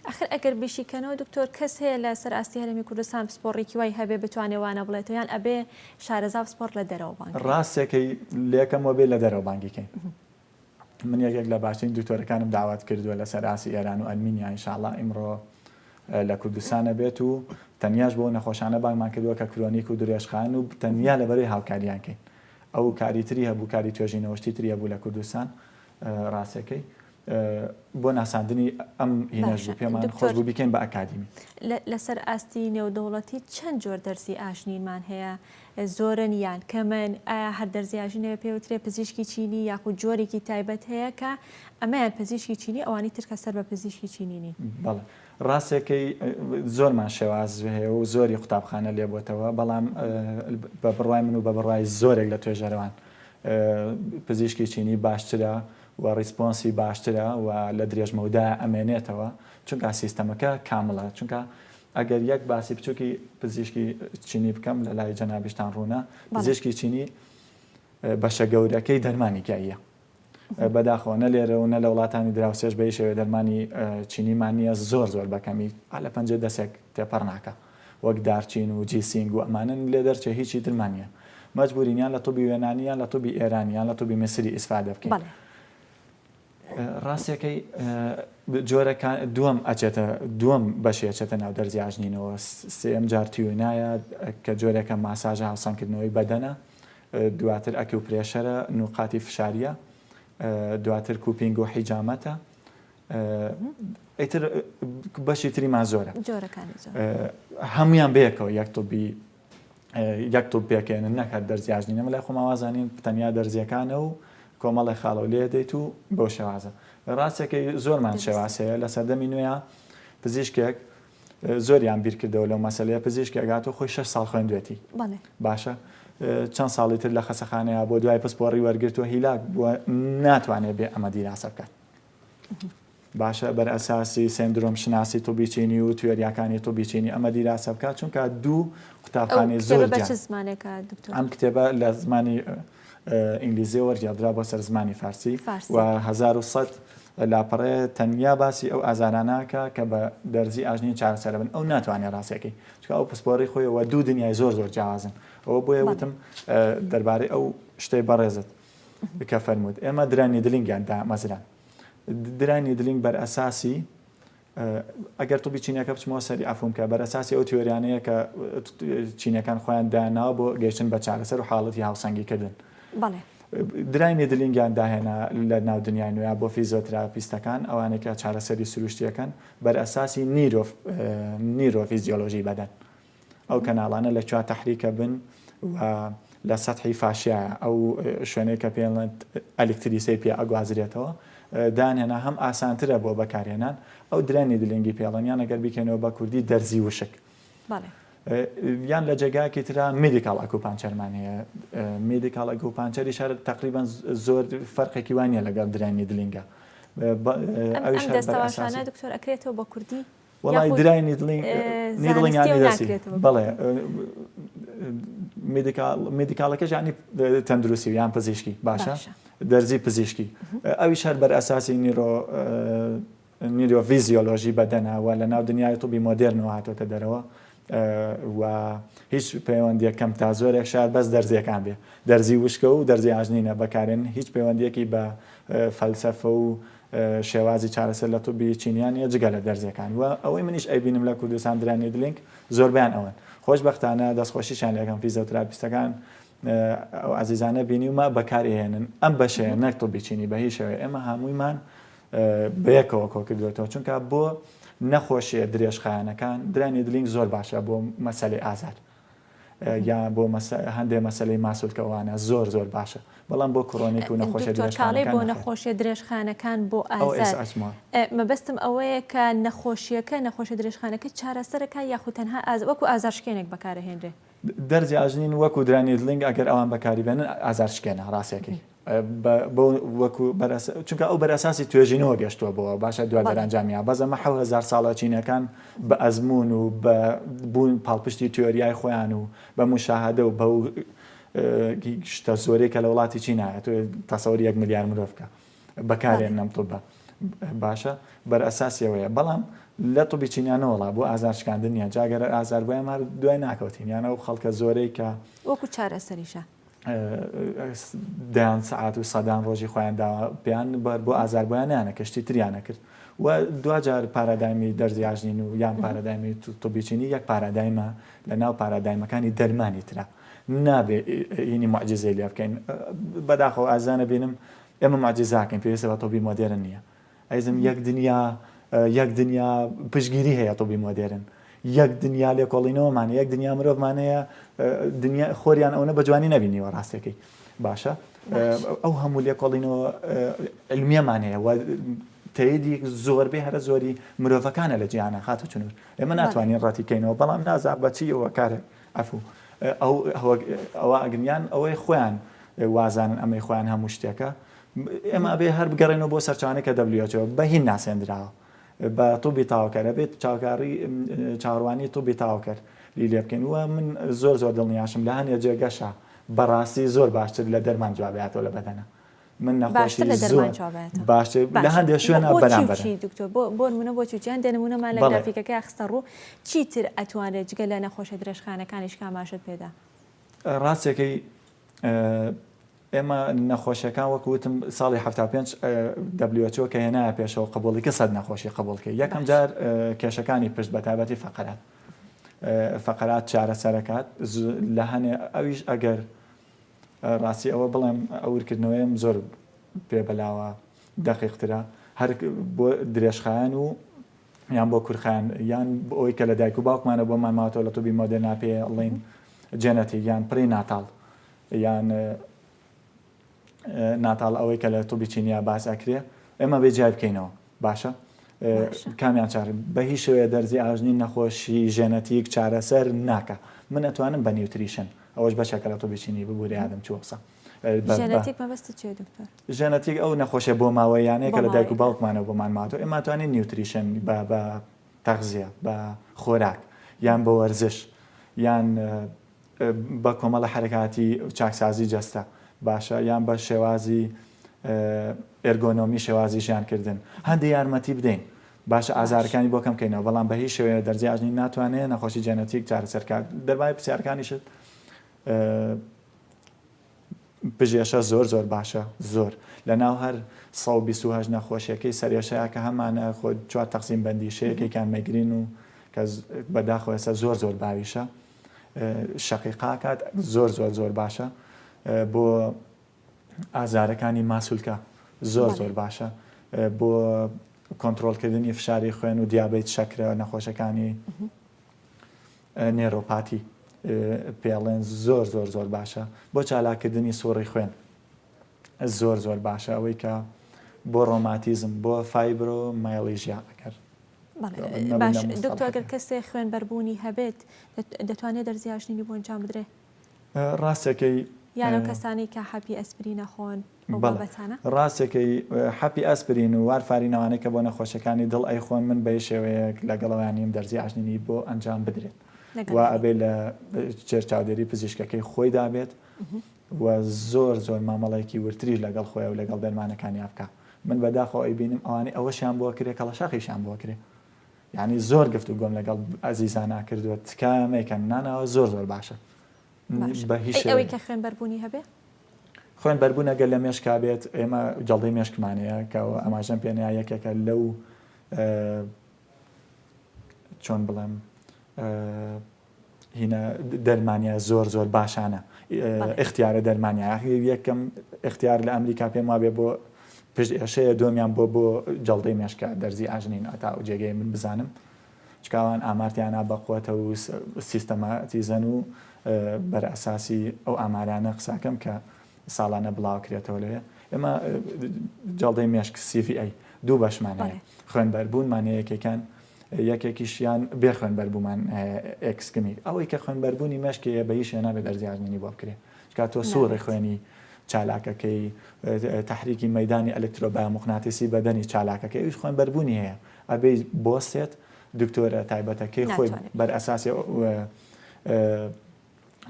ئەخر ئەگەر بیشیکەنەوە دکتۆر کەس هەیە لە سەر ئاستی هەرێمی کوردستان پسپۆڕێکی وای هەبێ بتوانێ وانە بڵێتەوە یان ئەبێ شارەزا پسپۆڕ لە دەرەوە بانگ کرێت؟ ڕاستەکەی لێکەم وەبێ لە دەرەوە بانگی کەین. من یەکێک لە باشترین دکتۆرەکانم داوات کردووە لە سەر ئاستی ئێران و ئەرمینیا ان شاءاللە ئیمڕۆ لە کوردستان ئەبێت و تەنیاش بۆ نەخۆشانە بانگمان کردووە کە chronic و درێژخایەن و تەنیا لەبەرەی هاوکاریان کەین. ئەو کاری تری هەبوو کاری توێژینەوە شتی تری هەبوو لە کوردستان ڕاستەکەی بۆ ناساندنی ئەم هینەش بوو پێمان خۆش بوو بیکەین بە ئەکادیمی. لەسەر ئاستی نێودەوڵەتی چەند جۆر دەرزی ئاژنینمان هەیە زۆرن یان کەمن ئایا هەر دەرزی ئاژنەوە پێوترێ پزیشکی چینی یاخود جۆرێکی تایبەت هەیە کە ئەمەیان پزیشکی چینی ئەوانی تر کە سەر بە پزیشکی چینی نین؟ بەڵێ ڕاستەکەی زۆرمان شێواز هەیە و زۆری قوتابخانە لێ بۆتەوە، بەڵام بە بڕوای من و بە بڕوای زۆرێک لە توێژەرەوان پزیشکی چینی باشترە و response ی باشترە و لە درێژمەودا ئەمێنێتەوە، چونکە سیستەمەکە کامڵە. چونکە ئەگەر یەک باسی بچووکی پزیشکی چینی بکەم لە لای جەنابیشتان ڕوونە، پزیشکی چینی بەشە گەورەکەی دەرمانی گیاییە. بەداخەوە نە لێرە و نە لە وڵاتانی دراوسێش بە هیچ شێوەیە دەرمانی چینیمان نییە زۆر زۆر بە کەمی لە پەنجە دەسێک تێپەڕ ناکا وەک دارچین و جیسینگ و ئەمانەن لێ دەرچێ هیچی ترمان نییە مەجبورین یان لە طبی یۆنانی یان لە طبی ئێرانی یان لە طبی میسری ئیسفادە بکەین ڕاستەکەی جۆرەکان دووەم ئەچێتە دووەم بەشی ئەچێتە ناو دەرزی ئاژنینەوە سێم جار تیونایە کە جۆرێکە ماساژە هاوسەنگکردنەوەی بەدەنە دواتر acupressure ە، نوقاتی فشاریە، دواتر cupping و حیجامەتە، ئیتر بەشی تریمان زۆرە. جۆرەکانی زۆر. هەمویان بەیەکەوە یەک طبی یەک طب پێکێنن نەک هەر دەرزی ئاژنین. ئەمە لای خۆمان وازانین تەنیا دەرزیەکانە و کۆمەڵێک خاڵەو لێ دێت و بەو شێوازە. ڕاستەکەی زۆرمان شێواز هەیە لە سەردەمی نوێیا پزیشکێک زۆریان بیرکردەوە لەو مەسەلەیە پزیشکێک هاتوو خۆی شەش ساڵ خوێندوێتی باشە چەند ساڵی تر لە خەسەخانەیە بۆ دوای پسپۆڕی وەرگرتووە هیلاک بووە ناتوانێت بێ ئەمە دیراسە بکات باشە بەر ئەساسی سندرۆم شناسی طبی چینی و تیۆریاکانی طبی چینی ئەمە دیراسە بکات چونکە دوو قوتابخانەی زۆر ئەم کتێبە لە زمانی ئینگلیزیەوە وەرگێڕدرا بۆ سەر زمانی فارسی و 1100 لاپەڕەیە تەنیا باسی ئەو ئازارانە ئەکا کە بە دەرزی ئاژنین چارەسەر ئەبن ئەو ناتوانێ ڕاستیەکەی چونکە ئەو پسپۆڕی خۆیەوە دوو دنیای زۆر زۆر جیاوازن ئەوە بۆیە وتم دەربارەی ئەو شتەی بەڕێزت کە فەرمووت ئێمە dry needling یان دامەزران dry needling بەر ئەساسی ئەگەر طبی چینەکە بچمەوە سەری عەفوم کە بەرئەساسی ئەو تیۆریانەیە کە چینەکان خۆیان دایانناوە بۆ گەیشتن بە چارەسەر و حاڵەتی هاوسەنگیکردن. بەڵێ. dry needling یان داهێنا لە ناو دنیای نوێیا بۆ فیزیۆتراپیستەکان ئەوانەی کە چارەسەری سروشتیەکەن بەرئەساسی neuro نیرۆفیزیۆلۆژی بەدەن. ئەو کەناڵانە لە کوێ تەحریکە بن و لە سەتحی فاشیایە ئەو شوێنەی کە پێڵێن ئەلکتریسەی پێ ئەگوازرێتەوە دانهێنا هەم ئاسانترە بۆ بەکارهێنان ئەو dry needling ی پێڵێن یان ئەگەر بیکەینەوە بە کوردی دەرزی وشک یان لە جێگایەکی ترا medical acupuncture مان هەیە medical acupuncture یش هەر تقریبا زۆر فەرقێکی وانە لەگەڵ dry needling ە ئەم دەستەواژانە دکتۆر ئەکرێتەوە بە کوردی وەڵای dry needling needling یانی دەسی بەڵێ medical ەکەش یانی تەندروستی یان پزیشکی باشە دەرزی پزیشکی ئەویش هەر بەر ئەساسی نیرۆ نیرۆڤیزیۆلۆژی بەدەنە و لە ناو دنیای طبی مۆدێرنەوە هاتۆتە دەرەوە و هیچ پەیوەندیەک کەم تا زۆرێک شار بەس دەرزیەکان بێ دەرزی وشکە و دەرزی ئاژنینە بەکارێن هیچ پەیوەندیەکی بە فەلسەفە و شێوازی چارەسەر لە طبی چینیان نیە جگە لە دەرزیەکان و ئەوەی منیش ئەیبینم لە کوردستان dry needling زۆربەیان ئەوەن خۆشبەختانە دەستخۆشیشیان لێکەم فیزیۆتراپیستەکان ئەو ئازیزانە بینیومە بەکارئێنن ئەم بەشەیە نەک طبی چینی بە هیچ شێوەیە ئێمە هەموویمان بەیەکەوە کۆکردوێتەوە چونکە بۆ نەخۆشیە درێژخایەنەکان dry needling زۆر باشە بۆ مەسەلەی ئازار یا بۆ هەندێ مەسەلەی ماسولکەوانە زۆر زۆر باشە. بەڵام بۆ chronic و نەخۆشیە دکتۆر کاڵێ درێژخانەکان بۆ نەخێر. نەخۆشیە درێژخانەکان بۆ ئەو ئازار ئێس ئەچمەوە. مەبەستم ئەوەیە کە نەخۆشیەکە نەخۆشیە درێژخانەکە چارەسەرەکە یاخود تەنها ئاز وەکو ئازارشکێنێک بەکارەهێنرێ؟ دەرزی ئاژنین وەکو dry needling ئەگەر ئەوان بەکاری بێنن ئازار شکێنە ڕاستەکەی بۆ وەکو چونکە ئەو بەرئەساسی توێژینەوە گەشتووە بۆ باشە دوا دەرەنجامیا بەس ئەمە 7000 ساڵە چینەکان بە ئەزموون و بە بوون پاڵپشتی تیۆریای خۆیان و بە مشاهدە و بەو شتە زۆرەی کە لە وڵاتی چینایە تۆ تەسەوری یەک ملیار مرۆڤ بکە بەکارێن ئەم طبە باشە بەر ئەساسیەوەیە بەڵام لە طبی چینیانەوەڵا بۆ ئازار شکاندن نیە جا گەر ئازار بوایە مار دوای ناکەوتین یان ئەو خەڵکە زۆرەی کە وەکو چارەسەریشە. دەیان سەعات و سەدان ڕۆژی خۆیان داوە پێیان بۆ ئازار بۆیان نیانە کە شتی تریانە کرد و دواجار پارادایمی دەرزی ئاژنین و یان پارادایمی طبی چینی یەک پارادایمە لە ناو پارادایمەکانی دەرمانی ترە نابێ هینی معجزەی لێ بکەین بەداخەوە ئازانە بینم ئێمە معجزاکەین پێویستە بە طبی مۆدێرن نییە ئەیزم یەک دنیا یەک دنیا پشگیری هەیە طبی مۆدێرن یەک دنیا لێکۆڵینەوەمان یەک دنیا مرۆڤمان هەیە دنیا خۆریان ئەوە بە جوانی نەبینیوە ڕاستەکەی باشە ئەو هەموو لێکۆڵینەوە علمیەمان هەیە و تەیدی زۆربەی هەرە زۆری مرۆڤەکانە لە جیهانە خاتو چنور ئێمە ناتوانین ڕەتی کەینەوە بەڵام نازا بەچی ئەوە کارێک عفو ئەو ئەوە ئەگریان ئەوەی خۆیان وازانن ئەمەی خۆیان هەموو شتێکە ئێمە ئەبێ هەر بگەڕێنەوە بۆ سەرچاوانەی کە WHO بە هین ناسێندراوە بە طبی تاوکەر ئەبێت چاوکاری چاوەڕوانی طبی تاوکەر لی لێ بکەین و من زۆر زۆر دڵنیاشم لە هەنێ جێگەشە بەڕاستی زۆر باشتر لە دەرمان جوابیاتەوە لە بەدەنە من نەخۆشی زۆر باشتر لە هەندێک شوێنە بەرامبەر دکتۆر بۆ نمونە بۆ چی هەندێک نمونەمان لە گرافیکەکە خستە ڕوو چیتر ئەتوانێت جگە لە نەخۆشە درێژخانەکانیش کاماشت پێدا ڕاستەکەی ئێمە نەخۆشیەکان وەکو وتم ساڵی 75 WHO کە هێنایە پێشەوە قبوڵی کە سەد نەخۆشی قبوڵ کرد یەکەم جار کێشەکانی پشت بە تایبەتی فەقەرات فەقەرات چارەسەرەکات لە هەنێ ئەویش ئەگەر ڕاستی ئەوە بڵێم ئەورکردنەوەیم زۆر پێ بەلاوە دەقیقترە هەر بۆ درێژخایەن و یان بۆ کورخایەن یان ئەوەی کە لە دایک و باوکمانە بۆمان ماوەتەوە لە طبی مۆدێرنا پێ ئەڵێن genetic یان prenatal یان natal ئەوەی کە لە طبی چینیا باس ئەکرێ ئێمە بێ جیای بکەینەوە باشە کامیان چار بە هیچ شێوەیە دەرزی ئاژنی نەخۆشی genetic چارەسەر ناکە من ئەتوانم بە nutrition ئەوەش بەشێکە لە طبی چینی ببوورە یادم چووە قسە genetic مەبەستت چیە دکتۆر؟ genetic ئەو نەخۆشیە بۆماوەییانەیە کە لە دایک و باوکمانەوە بۆمان ماوەتەوە ئێمە توانین nutrition بە بە تەغزیە بە خۆراک یان بە وەرزش یان بە کۆمەڵە حەرەکاتی چاکسازی جەستە باشە یان بە شێوازی ergonomy شێوازی ژیانکردن هەندێک یارمەتی بدەین باشە ئازارەکانی بۆ کەم کەینەوە بەڵام بە هیچ شێوەیە دەرزی ئاژنی ناتوانێت نەخۆشی genetic چارەسەر کات دەربارەی پرسیارەکانیشت پژێشە زۆر زۆر باشە زۆر لەناو هەر 128 نەخۆشیەکەی سەرێشەیە کە هەمانە خۆ چوار تەقسیم بەندیشە یەکێکیان migraine و کە بەداخەوە ئێستا زۆر زۆر باویشە شەقیقاکات زۆر زۆر زۆر باشە بۆ ئازارەکانی ماسولکە زۆر زۆر باشە بۆ کۆنتترۆلکردنی فشاری خوێن و دیابیت شەکرە نەخۆشەکانی neuropathy پێڵێن زۆر زۆر زۆر باشە بۆ چالاکردنی سوڕی خوێن زۆر زۆر باشە ئەوەی کە بۆ ڕۆماتیزم بۆ fibromyalgia ئەگەر باش دکتۆر گەر کەسێ خوێن بەربوونی هەبێت دەتوانێت دەرزی ئاژنینی بۆ ئەنجام بدرێ؟ ڕاستەکەی یان ئەو کەسانەی کە حەپی ئەسپرین ئەخۆن ئەو بابەتانە؟ ڕاستەکەی حەپی ئەسپرین و وارفارین ئەوانەی کە بۆ نەخۆشیەکانی دڵ ئەیخۆن من بە هیچ شێوەیەک لەگەڵەوەیان نیم دەرزی ئاژنینی بۆ ئەنجام بدرێت و ئەبێ لە ژێر چاودێری پزیشکەکەی خۆیدا بێت و زۆر زۆر مامەڵەیەکی وردتریش لەگەڵ خۆی و لەگەڵ دەرمانەکانیا بکا من بەداخەوە ئەیبینم ئەوانەی ئەوەشیان بۆ کرێ کەڵەشاخیشیان بۆ کرێ یعنی زۆر گفت و گۆم لەگەڵ ئەزیزانا کردووە تکایە مەیکەن ناناوە زۆر زۆر باشە بە هیچ ئەوەی کە خوێن بەربوونی هەبێ خوێن بەربوون ئەگەر لە مێشکا بێت ئێمە جەڵدەی مێشکمانەیە کە ئەماژەم پێنیا یەکێکە لەو چۆن بڵێم هینە دەرمانە زۆر زۆر باشانە اختیارە دەرمانە یەکەم اختیار لە ئەمریکا پێم وابێ بۆ پشت ئێشەیە دۆمیان بۆ بۆ جەڵدەی مێشکە دەرزی ئاژنین ئەتا و جێگەی من بزانم چکاوان ئامارتیانە بەقوتە و سیستەماتیزەن و بەرئەساسی ئەو ئامارانە قساکەم کە. ساڵانە بڵاوکرێتەوە لەوێ ئێمە جەڵدەی مێشک CVA دوو بەشمان هەیە خوێنبەربوونمان هەیە یەکێکان یەکێکیشیان بێ خوێنبەربوومان ischemic ئەوەی کە خوێنبەربوونی مێشکی هەیە بە هیچ شێوە نابێت دەرزی ئاژنینی بۆ بکرێ چونکە تۆ سوڕی خوێنی چالاکەکەی تەحریکی مەدانی ئەلکترۆبایۆموقناتیسی بەدەنی چالاکەکەی ئەویش خوێنبەربوونی هەیە ئەبێ بۆسێت دکتۆرە تایبەتەکەی خۆی بەر ئەساسی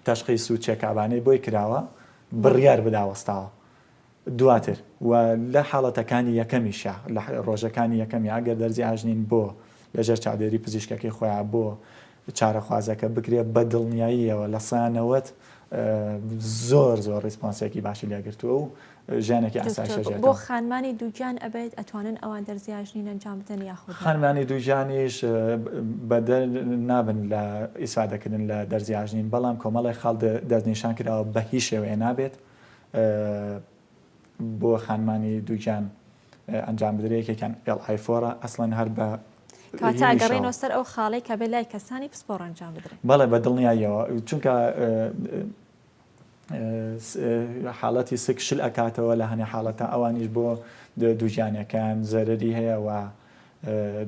تەشخیس و چێکابانەی بۆی کراوە بڕیار بدا وەستاوە دواتر و لە حاڵەتەکانی یەکەمیشا لە ڕۆژەکانی یەکەمی ئەگەر دەرزی ئاژنین بۆ لەژێر چاودێری پزیشکەکەی خۆیان بۆ چارەخوازەکە بکرێت بە دڵنیاییەوە 90% زۆر زۆر response ێکی باشی لێگرتووە و ژیانێکی ئاسایش دکتۆر بۆ خانمانی دووگیان ئەبێت ئەتوانن ئەوان دەرزی ئاژنین ئەنجام بدەن یاخود نا؟ خانمانی دووگیانیش بەدەر نابن لە ئیسفادەکردن لە دەرزی ئاژنین بەڵام کۆمەڵێک خاڵ دەستنیشان کراوە بە هیچ شێوەیە نابێت بۆ خانمانی دووگیان ئەنجام بدرێت یەکێکیان LI four ە ئەسڵەن هەر بە کەواتە ئەگەڕێینەوە سەر ئەو خاڵەی کە بێ لای کەسانی پسپۆڕ ئەنجام بدرێت. بەڵێ بە دڵنیاییەوە چونکە حاڵەتی سک شل ئەکاتەوە لە هەنێ حاڵەتە ئەوانیش بۆ دووگیانەکان زەرەری هەیە و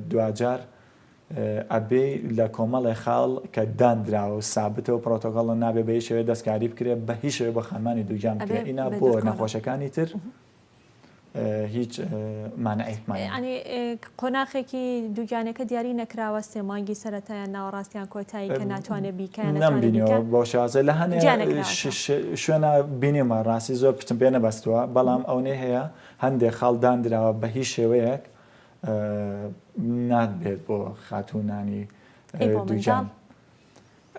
دواجار ئەبێ لە کۆمەڵێ خاڵ کە دانراوە و سابتە و پرۆتۆکۆڵە نابێ بە هیچ شێوەیە دەستکاری بکرێت بە هیچ شێوەیە بۆ خانمانی دووگیان بکرێت ئینا بۆ نەخۆشەکانی تر هیچ مانعێکمان نییە. یانی قۆناخێکی دووگیانەکە دیاری نەکراوە سێ مانگی سەرەتا یان ناوەڕاست یان کۆتایی کە ناتوانێت بیکا یان نەتوانێت بیکا نەمبینیوە بەو شێوازە لە هەنێ جیا نەکراوەتەوە. شوێنا بینیومە ڕاستی زۆر پشتم پێ نەبەستووە بەڵام ئەونەی هەیە هەندێک خاڵ داندراوە بە هیچ شێوەیەک نابێت بۆ خاتوونانی ئەی بۆ منداڵ؟ دووگیان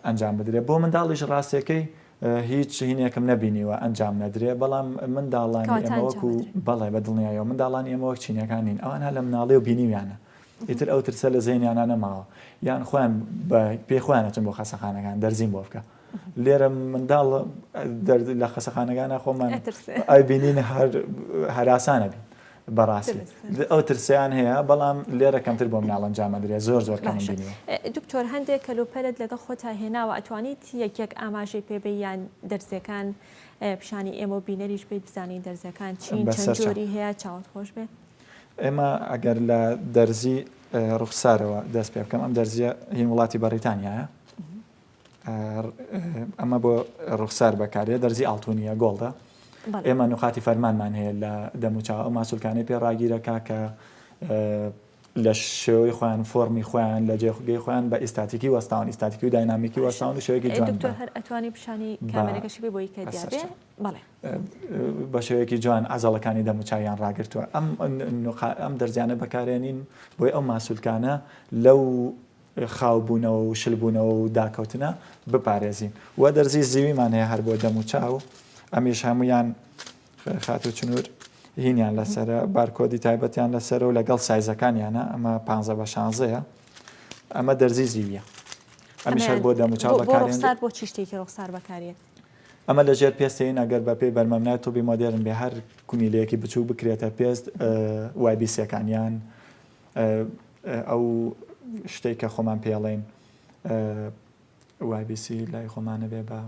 ئەنجام بدرێ بۆ منداڵیش ڕاستەکەی هیچ هینێکم نەبینیوە ئەنجام نەدرێ بەڵام منداڵانی ئێمە وەکو بەڵێ بە دڵنیایەوە منداڵانی ئێمە وەک چینەکان نین ئەوان هەر لە مناڵی و بینیویانە ئیتر ئەو ترسە لە زەینیانە نەماوە یان خۆیان بە پێی خۆیان ئەچن بۆ خەسەخانەکان دەرزیم بۆ بکە لێرە منداڵ لە خەسەخانەکانە خۆمان ئای بینین هەر هەراسانە بین بەڕاستی ئەو ترسیان هەیە بەڵام لێرە کەمتر بۆ مناڵ ئەنجام ئەدرێت زۆر زۆر کەمم بینیوە. دکتۆر هەندێک کەلوپەلت لەگەڵ خۆتا هێناوە ئەتوانیت یەک یەک ئاماژەی پێ بەی یان دەرزیەکان پیشانی ئێمە و بینەریش بیت بزانین دەرزیەکان چین چەند جۆری هەیە چاوت خۆش بێ. ئێمە ئەگەر لە دەرزی ڕوخسارەوە دەست پێ بکەم ئەم دەرزیە هین وڵاتی بەڕیتانیایە ئەمە بۆ ڕوخسار بەکارێ دەرزی ئاڵتونیە gold ە ئێمە نوقاتی فەرمانمان هەیە لە دەموچاو ئەو ماسولکانەی پێ ڕاگیرەکە کە لە شێوەی خۆیان فۆرمی خۆیان لە جێگەی خۆیان بە ئیستاتیکی وەستاون ئیستاتیکی و داینامیکی وەستاون و شێوەیەکی جوان دکتۆر هەر ئەتوانی پیشانی کامێرەکەشی بێ بۆی کە دیار بێ بەڵێ بە شێوەیەکی جوان عەزەڵەکانی دەموچاویان ڕاگرتووە ئەم ئەم دەرزیانە بەکارێنین بۆی ئەو ماسولکانە لەو خاوبوونەوە و شلبوونەوە و داکەوتنە بپارێزین وە دەرزی زیویمان هەیە هەر بۆ دەم و چاو ئەمیش هەمویان خاتو چنور هینیان لەسەرە بارکۆدی تایبەتیان لەسەرە و لەگەڵ سایزەکانیانە ئەمە پ بە شانزەیە ئەمە دەرزی زیویە ئەمیش هەر بۆ دەم و چاو بەکارێن بۆ چی شتێکی ڕوخسار بەکارێت ئەمە لە ژێر پێستین ئەگەر بە پێی بەرمەبنای طبی مۆدێرن بێ هەر کونیلەیەکی بچووک بکرێتە پێست وای بیسەکانیان ئەو شتێک کە خۆمان پێڵێن وابیسی لای خۆمانە بێ بە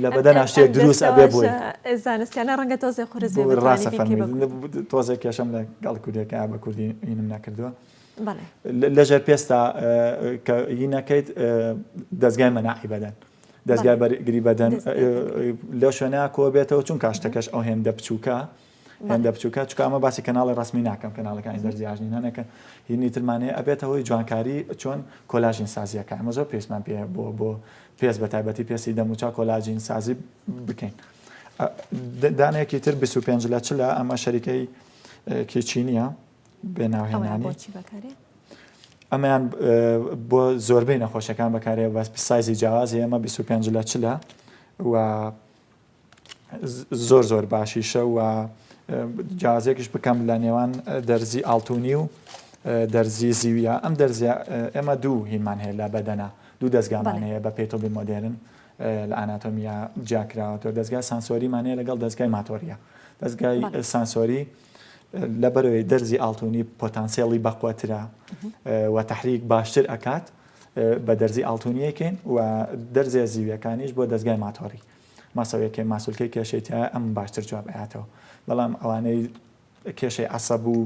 لە بەدەنا شتێک دروست ئەبێ بۆی زانستیانە ڕەنگە تۆزێ قورس بێ ڕاستە فەرمووی تۆزێک کێشەم لە گەڵ کوردیەکە بە کوردی هینم نەکردووە لەژێر پێستا کە هینەکەیت دەستگای مەناعی بەدەن دەستگای بەرگری بەدەن لەو شوێنە کۆ بێتەوە چون کاشتەکەش ئەو هێندە بچووکە هێندە بچووکە چونکە ئەمە باسی کەناڵی ڕەسمی ناکەم کەناڵەکانی دەرزی ئاژنین هەنێکە هینی ترمان هەیە ئەبێتە هۆی جوانکاری چۆن کۆلاژین سازیەکە ئەمە زۆر پێویستمان پێ بۆ بۆ پێست بە تایبەتی پێستی دەموچا کۆلاژین سازی بکەین دانەیەکی تر 25 لە چلە ئەمە شەریکەی کی چینیە بێ ناوهێنانی ئەمەیان بۆ زۆربەی نەخۆشەکان بەکارێ بەس سایزی جیاوازی ئەمە 25 لە چلە و زۆر زۆر باشیشە و جیاوازیەکیش بکەم لە نێوان دەرزی ئاڵتونی و دەرزی زیویە ئەم دەرزیە ئێمە دوو هینمان هەیە لە بەدەنا دوو دەستگامان هەیە بە پێی طبی مۆدێرن لە ئاناتۆمیا جیاکراوەتەوە دەستگای سانسۆریمان هەیە لەگەڵ دەستگای ماتۆریە دەستگای سانسۆری لەبەرەوەی دەرزی ئاڵتونی پۆتانسیلی بەقوەترە و تحریک باشتر ئەکات بە دەرزی ئاڵتونیەکەین و دەرزیە زیویەکانیش بۆ دەستگای ماتۆری. ماسەوەیەکەی ماسولکەی کێشەی تیایە ئەم باشتر جواب ئەیاتەوە بەڵام ئەوانەی کێشەی عەسەب و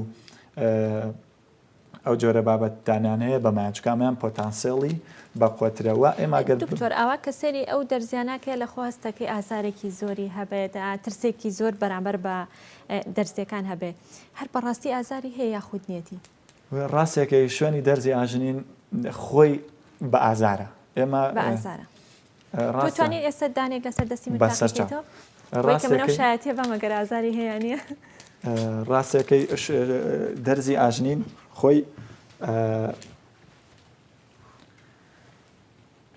ئەو جۆرە بابەتانیان هەیە بەمایان چونکە ئەمەیان پۆتانسێڵی بەقوەترە وا ئێمە گەر دکتۆر ئاوا کە سەیری ئەو دەرزیانە کە لە خۆ هەستەکەی ئازارێکی زۆری هەبێت ترسێکی زۆر بەرامبەر بە دەرزیەکان هەبێ هەر بەڕاستی ئازاری هەیە یاخود نیەتی؟ ڕاستەکەی شوێنی دەرزی ئاژنین خۆی بە ئازارە ئێمە بە ئازارە تۆ توانی ئێستا دانێک لەسەر دەستی من تاقیکەیتەوە بۆی کە منەو شایەتیە بەم ئەگەر ئازاری هەیە نییە. ڕاستەکەی دەرزی ئاژنین خۆی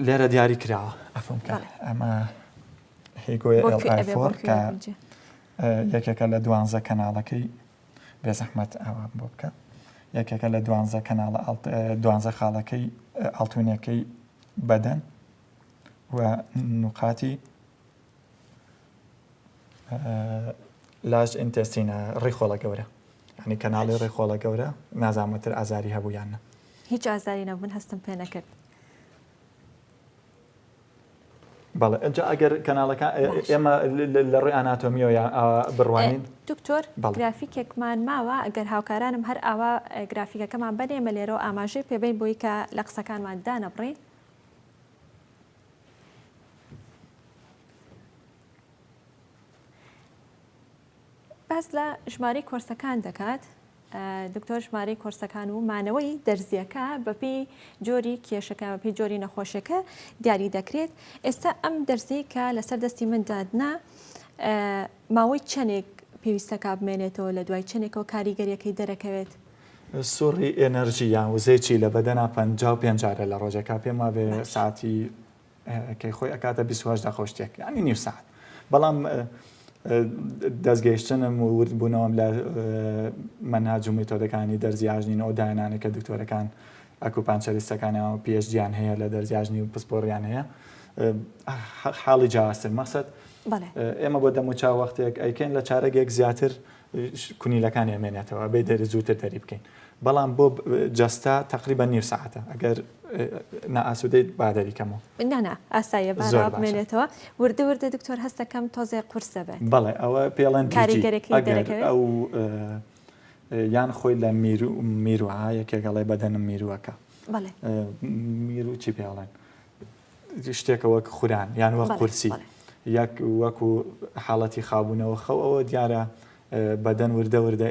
لێرە دیاری کراوە ئەفم کە ئەمە هیگۆی LI4 کە یەکێکە لە دوانزە کەناڵەکەی بێزەحمەت ئاوا بۆ بکە یەکێکە لە دوانزە کەناڵە دوانزە خاڵەکەی ئاڵتونەکەی بەدەن و نوقاتی large intestine ە ڕیخۆڵە گەورە ینی کەناڵی ڕیخۆڵە گەورە نازانمەتر ئازاری هەبوو یان نە هیچ ئازاری نەبوو من هەستم پێ نەکرد. بەڵێ ئەجا ئەگەر کەناڵەکان ئێمە لە ڕووی ئاناتۆمیەوە یان بڕوانین دکتۆر گرافیکێکمان ماوە ئەگەر هاوکارانم هەر ئاوا گرافیکەکەمان بەنێ ئێمە لێرەوە ئاماژەی پێبین بۆی کە لە قسەکانمان دانەبڕین. باس لە ژمارەی کۆرسەکان دەکات دکتۆر ژمارەی کۆرسەکان و مانەوەی دەرزیەکە بەپێی جۆری کێشەکە بەپێی جۆری نەخۆشیەکە دیاری دەکرێت ئێستا ئەم دەرزی کە لەسەر دەستی من دادنا ماوەی چەندێک پێویستەکە بمێنێتەوە لە دوای چەندێکەوە کاریگەریەکەی دەرەکەوێت؟ سوڕی ئێنەرژی یان وزەی چی لە بەدەنا 55 جارە لە ڕۆژێکا پێم وابێ ساعتی کەی خۆی ئەکاتە 28 دەقە و شتێک یعنی نیو ساعت بەڵام دەستگەیشتنم و وردبوونەوەم لە مەنهاج و میتۆدەکانی دەرزی ئاژنین ئەو داهێنانە کە دکتۆرەکان acupuncturist ەکان و PhD یان هەیە لە دەرزی ئاژنی و پسپۆڕیان هەیە حاڵی جیاوازتر مەقسەد ئێمە بۆ دەموچاو وەختێک ئەیکەین لە چارەگێک زیاتر کونیلەکانی ئەمێنێتەوە بێ دەری زووتر دەری بکەین بەڵام بۆ جەستە تقریبا نیو ساعتە ئەگەر نائاسوودەیت با دەری کەمەوە. نا نا ئاساییە با زۆر باشە. بمێنێتەوە وردە وردە دکتۆر هەست دەکەم تۆزێ قورس دەبێت. بەڵێ ئەوە پێڵێن دیجی کاریگەرەکەی ئەگەر دەرەکەوێت؟ ئەو یان خۆی لە میرو میروە یەکێک ئەڵێ بەدەنم میروەکە بەڵێ. میرو چی پێڵێن شتێکە وەک خوران یان وەک قورسی یەک وەکو حاڵەتی خاوبوونەوە خەو ئەوە دیارە بەدەن وردە وردە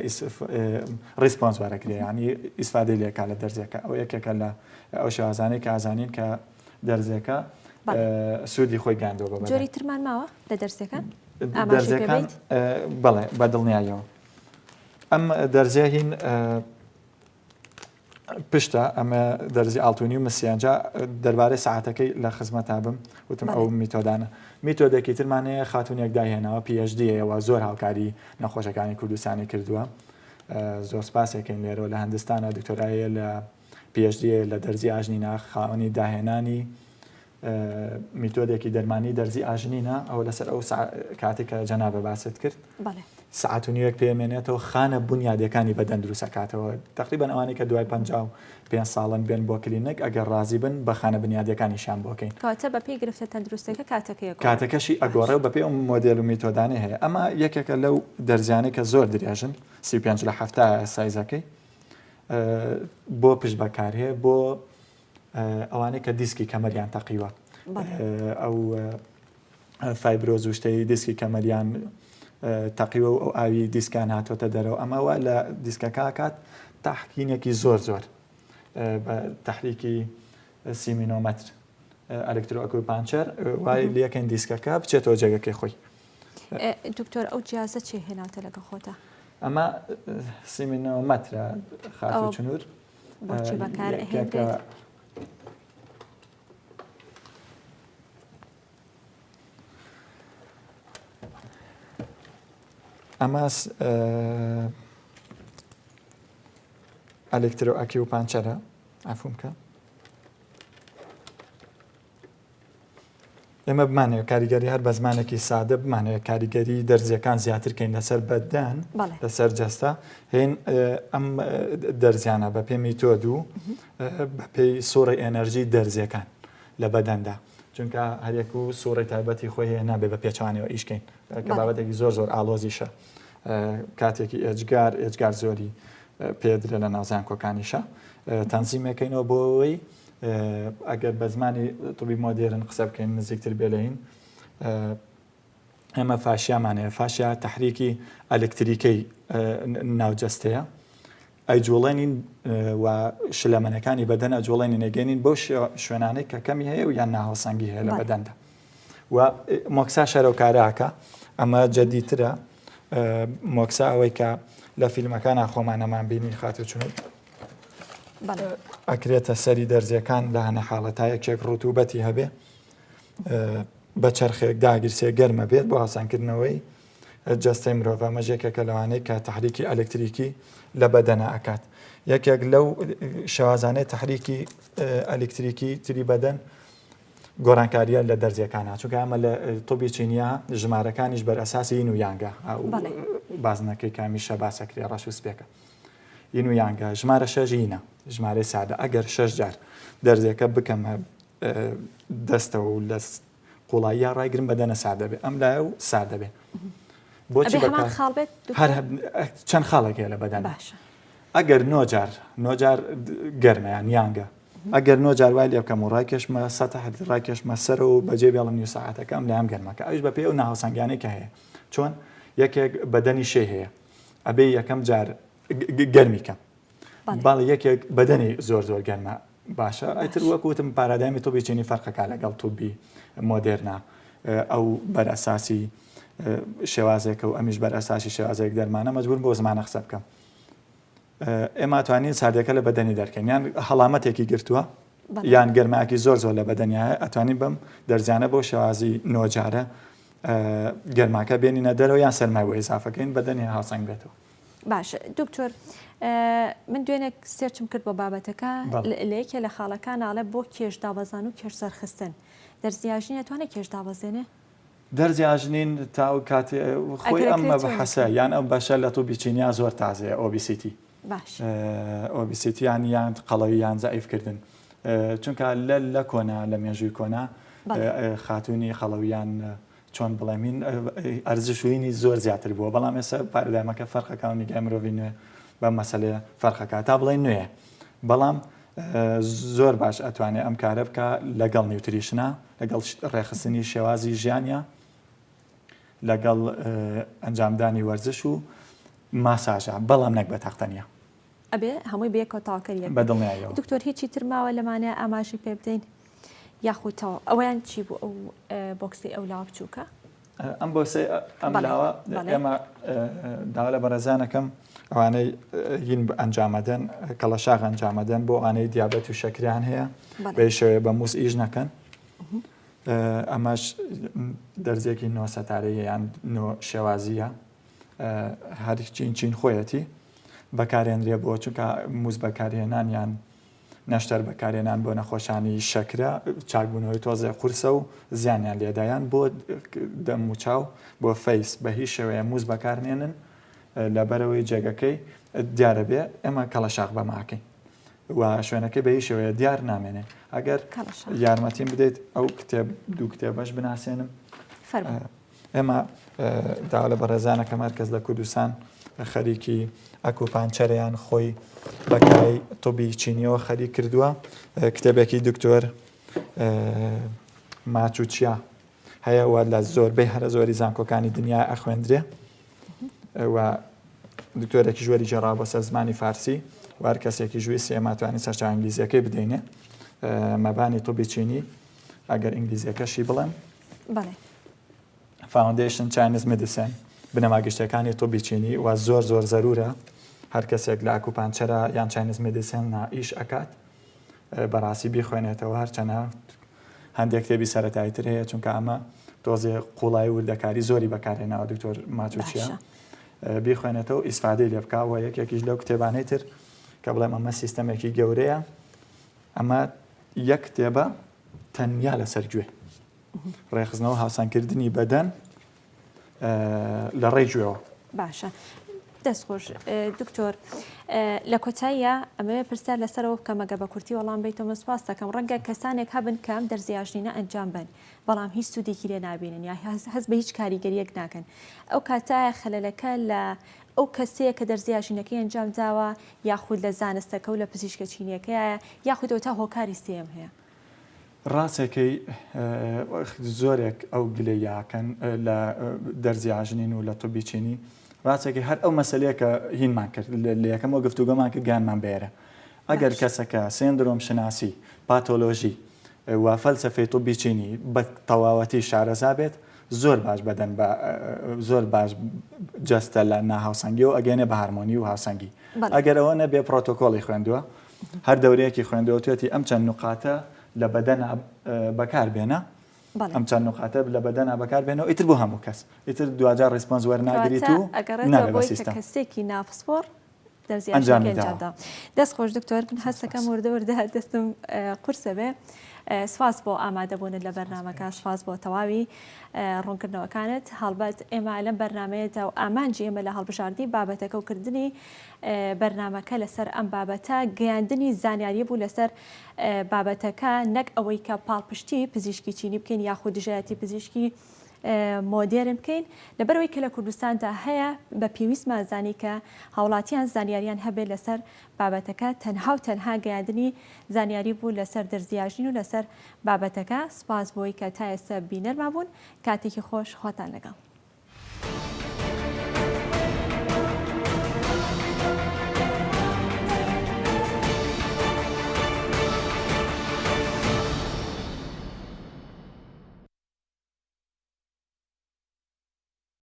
response وەرەگرێ ینی ئیسفادەی لێکا لە دەرزێکە ئەو یەکێکە لە ئەو شێوازانەی کە ئازانین کە دەرزێکە سوودی خۆی گەیاندووە بە جۆری ترمان ماوە لە دەرزەکان دەرزەکان بەڵێ بە دڵنیاییەوە ئەم دەرزیە هین پشتە ئەمە دەرزی ئاڵتونی و مسیان جا دەربارەی سەعاتەکەی لە خزمەتا بم وتم ئەو میتۆدانە میتۆدێکی ترمان هەیە خاتونێک داهێناوە PhD ەوە زۆر هاوکاری نەخۆشەکانی کوردستانی کردووە زۆر سپاسێکین لێرەوە لە هەندستانە دکتۆرایە لە PhD لە دەرزی ئاژنینا خاوەنی داهێنانی میتۆدێکی دەرمانی دەرزی ئاژنینە ئەوە لەسەر ئەو کاتێک کە جەنابە باست کرد سەعات و نیوێک پێمێنێتەوە خانە بونیادەکانی بەدەن دروست ئەکاتەوە تقریبا ئەوانەی کە دوای 55 ساڵن بێن بۆ کلینک ئەگەر ڕازی بن بە خانە بنیادەکانیشیان بۆکەین کاتە بەپێی گرفتە تەندروستەکە کاتەکەی کاتەکەشی ئەگۆڕێ و بەپێی ئەو مۆدێل و میتۆدانەی هەیە ئەمە یەکێکە لەو دەرزیانەی کە زۆر درێژن 35 لە هەفتا size ەکەی بۆ پشت بەکارهێ بۆ ئەوانەی کە دیسکی کەمەریان تەقیوە ئەو fibrosis و شتەی دیسکی کەمەریان تەقیوە و ئەو ئاوی دیسکان هاتۆتە دەرەوە ئەمە وا لە دیسکەکە کات تاحکینێکی زۆر زۆر بە تەحریکی سیمینۆمەتر electro acupuncture وای لەکەین دیسکەکە بچێتەوە جێگەکەی خۆی. دکتۆر ئەو جیازە چێ هێناوتە لەگە خۆتە؟ ئەمە سیمینۆمەترە خاتوو چنور بۆچی بەکار ئەهێنرێت؟ ئەمە electro acupuncture ە عەفوم کە ئێمە بمانەوێت کاریگەری هەر بە زمانێکی سادە بمانەوێت کاریگەری دەرزیەکان زیاتر کەین لەسەر بەدەن لەسەر جەستە هێن ئەم دەرزیانە بە پێ میتۆد و بە پێی سوڕی ئێنەرژی دەرزیەکان لە بەدەندا. چونکە هەریەک و سوڕی تایبەتی خۆی هەیە نابێ بە پێچوانەوە ئیشکەین کە بابەتێکی زۆر زۆر ئالۆزیشە کاتێکی ئێجگار ئێجگار زۆری پێدرێ لە ناو زانکۆکانیشە تەنزیمەکەینەوە بۆ ئەوەی ئەگەر بە زمانی طبی مۆدێرن قسە بکەین نزیکتر بێ لەین ئێمە فاشیامان هەیە فاشیا تحریکی ئەلکتریکەی ناو جەستەیە ئەیجوڵێنین و شلەمەنەکانی بەدەن ئەجوڵێنین ئەگەێنین بەو شوێنانەی کە کەمی هەیە و یان ناهاوسەنگی هەیە لە بەدەندا و مۆکسا شەرەوکاراکە ئەمە جەدیترە مۆکسا ئەوەی کە لە فیلمەکانە خۆمانەمان بینی خاتو چون ئەکرێتە سەری دەرزیەکان لە هەنە حاڵەتا یەکێک ڕوتوبەتی هەبێ بە چەرخێک داگیرسێ گەرمە بێت بۆ هاسانکردنەوەی جەستەی مرۆڤ، ئەمەش یەکێکە لەوانەی کە تەحریکی ئەلکتریکی لە بەدەنا ئەکات. یەکێک لەو شێوازانەی تەحریکی ئەلکتریکی تری بەدەن گۆڕانکاریە لە دەرزیەکانە چونکە ئەمە لە تۆبی چینیە ژمارەکانیش بەر ئەساسی ین و یانگە بازنەکەی کامیشە باسەکرێ ڕەش و سپێکە ین و یانگە ژمارە شەش ینە ژمارەی سادە ئەگەر شەش جار دەرزیەکە بکەمە دەستەوە و لە قوڵاییا ڕایگرم بەدەنە سارد دەبێ ئەم لایە و سارد دەبێ بۆچی هەمان خاڵ بێت هەر چەند خاڵێک هەیە لە بەدەن باشە ئەگەر نۆجار نۆجار گەرمە یان یانگە ئەگەر نۆجار وای لێ بکەم و ڕایکێشمە سەتە هەر ڕایکێشمە سەرەوە و بەجێ بێڵم نیو ساعەتەکە ئەم لایەم گەرمەکە ئەویش بەپێی ئەو ناهاوسەنگیانەی کە هەیە چۆن یەکێک بەدەنی شێ هەیە ئەبێ یەکەم جار گەرمی کەم بەڵێ یەکێک بەدەنی زۆر زۆر گەرمە باشە ئەتر وەک وتم پارادایمی تۆبی چینی فەرقەکە لەگەڵ تۆبی مۆدێرنا ئەو بەر ئەساسی شێوازێکە و ئەمیش بەر ئەساسی شێوازێک دەرمانە مەجبور بۆ زمانە قسە بکەم ئێمە توانین ساردەکە لە بەدەنی دەرکەین یان هەڵامەتێکی گرتووە یان گەرماکی زۆر زۆر لە بەدەنیایە ئەتوانین بەم دەرزیانە بۆ شێوازی نۆجارە گەرماکە بێنینە دەرەوە یان سەرمای بۆ ئیزافەکەین بەدەنی هاوسەنگ بێتەوە. باشە دکتۆر من دوێنێک search م کرد بۆ بابەتەکە لە یەکێ لە خاڵەکان ئاڵێ بۆ کێش دابەزان و کێش سەرخستن دەرزی ئاژنین ئەتوانێت کێش دابەزێنێ؟ دەرزی ئاژنین تا ئەو کاتێ خۆی ئەم مەبحەسە یان ئەم بەشە لە طوبی چینیا زۆر تازەیە obesity باش obesity یان یان قەڵەوی یان زەعیف کردن چونکە لە لە کۆنا لە مێژووی کۆنا خاتونی قەڵەویان چۆن بڵێم هین ئەرزش و هینی زۆر زیاتر بووە بەڵام ئێستا پارادایمەکە فەرقەکە و نیگای مرۆڤی نوێ بەم مەسەلەیە فەرقەکە تا بڵێن نوێیە بەڵام زۆر باش ئەتوانێ ئەم کارە بکە لەگەڵ nutrition ا لەگەڵ ڕێخستنی شێوازی ژیانە لەگەڵ ئەنجامدانی وەرزش و ماساژە بەڵام نەک بە تەختەنیە ئەبێ هەمووی بەیەکەوە تەواوکەری یەک بە دڵنیاییەوە. دکتۆر هیچی تر ماوە لەمانەیە ئاماژەی پێ بدەین یاخود تەواو ئەوەیان چی بوو ئەو بۆکسی ئەو لاوە بچووکە؟ ئەم بۆکسەی ئەم لاوە ئێمە داوا لە بەڕێزانەکەم ئەوانەی هین ئەنجامەدەن کەڵەشاغ ئەنجامەدەن بۆ ئەوانەی دیابەت و شەکریان هەیە بە شێوەیە بە موس ئیش نەکەن ئەمەش دەرزێکی نۆ سەتارەیە یان نۆ شێوازیە هەر چین چین خۆیەتی بەکارێنرێ بۆ چونکە موز بەکارهێنان یان نەشتەر بەکارێنان بۆ نەخۆشانی شەکرە چاکبوونەوەی تۆزێ قورسە و زیانیان لێدایان بۆ دەم و چاو بۆ face بە هیچ شێوەیە موز بەکارنێنن لەبەرەوەی جێگەکەی دیارە بێ ئێمە کەڵەشاخ بەماکەین و شوێنەکەی بە هیچ شێوەیە دیار نامێنێ ئەگەر یارمەتیم بدەیت ئەو کتێب دوو کتێبەش بناسێنم فەرموو. ئێمە داوا لە بەڕێزانەکەم هەرکەس لە کوردستان خەریکی ئەکوپانچەرەیان خۆی بەکای طبی چینیەوە خەریک کردووە کتێبێکی دکتۆر ماچوچیا هەیە و لە زۆربەی هەرە زۆری زانکۆکانی دنیا ئەخوێندرێ و دکتۆرێکی ژوەری جێڕا بۆ سەر زمانی فارسی و هەر کەسێکی ژووی سێماتوانی سەرچاوە ئینگلیزیەکەی بدەینێ مەبانی طبی چینی ئەگەر ئینگلیزیەکەشی بڵێم بەڵێ. Foundation Chinese Medicine بنەما گشتیەکانی طبی چینی و زۆر زۆر زەرورە هەر کەسێک لە ئەکوپانچەرە یان Chinese Medicine نا ئیش ئەکات بەڕاستی بیخوێنێتەوە هەرچەنە هەندێک کتێبی سەتایی تر هەیە چونکە ئەمە تۆزێ قوڵایی وردەکاری زۆری بەکارهێناوە دکتۆر ماچوچیە بیخوێنێتەوە ئیسفادەی لێ بکە و یەکێکیش لەو کتێبانەی تر کە بڵێم ئەمە سیستەمێکی گەورەیە ئەمە یەک کتێبە تەنیا لەسەر گوێ ڕێکخستنەوە هاوسەنگکردنی بەدەن لە ڕێی گوێوە. باشە. دەست خۆش دکتۆر لە کۆتاییا ئەمەوێ پرسیار لەسەرەوە بکەم ئەگەر بە کورتی وەڵام بەیتەوە من سوپاست دەکەم ڕەنگە کەسانێک هەبن کە ئەم دەرزیاژنینە ئەنجام بەن بەڵام هیچ سوودێکی لێ نابینن یا هەست بە هیچ کاریگەریەک ناکەن ئەو کاتایە خەلەلەکە لە ئەو کەسەیە کە دەرزیاژینەکەی ئەنجام داوە یاخود لە زانستەکە و لە پزیشکە چینیەکەیە یاخود ئەوتا هۆکاری سێیەم هەیە؟ ڕاستەکەی زۆرێک ئەو گلەییە ئەکەن لە دەرزی ئاژنین و لە طبی چینی ڕاستەکەی هەر ئەو مەسەلەیە کە هینمان کرد لە یەکەمەوە گفتوگۆمان کرد گەیانمان بێرە ئەگەر کەسەکە سێندرۆم شناسی پاتۆلۆژی و فەلسەفەی طبی چینی بە تەواوەتی شارەزا بێت زۆر باش بەدەن بە زۆر باش جەستە لە ناهاوسەنگی و ئەگەێنێ بە هارمۆنی و هاوسەنگی ئەگەر ئەوە نەبێ پرۆتۆکۆڵی خوێندووە هەر دەورەیەکی خوێندەوە توێتی ئەم چەند نوقاتە لە بەدەنا بەکار بێنە ئەم چەند نوقاتە لە بەدەنا بەکار بێنەوە ئیتر بۆ هەموو کەس ئیتر دواجار response وەرناگریت و ئەگەڕێتەوە بۆی کە کەسێکی ناپسپۆڕ ئەنجامی داوە. دەست خۆش دکتۆر من هەستەکەم وردە وردە دەستم قورسە بێ سپاس بۆ ئامادەبوونت لە بەرنامەکە سپاس بۆ تەواوی ڕوونکردنەوەکانت هەڵبەت ئێمە لەم بەرنمەیەدا و ئامانجی ئێمە لە هەڵبژاردنی بابەتەکە و کردنی بەرنامەکە لەسەر ئەم بابەتە گەیاندنی زانیاری بوو لەسەر بابەتەکە نەک ئەوەی کە پاڵپشتی پزیشکی چینی بکەین یاخود دژایەتی پزیشکی مۆدێرن بکەین لەبەرەوەی کە لە کوردستاندا هەیە بە پێویستمان زانی کە هاوڵاتیان زانیاریان هەبێت لەسەر بابەتەکە تەنها و تەنها گەیاندنی زانیاری بوو لەسەر دەرزیاژین و لەسەر بابەتەکە سپاس بۆی کە تا ئێستا بینەرمان بوون کاتێکی خۆش خواتان لەگەڵ.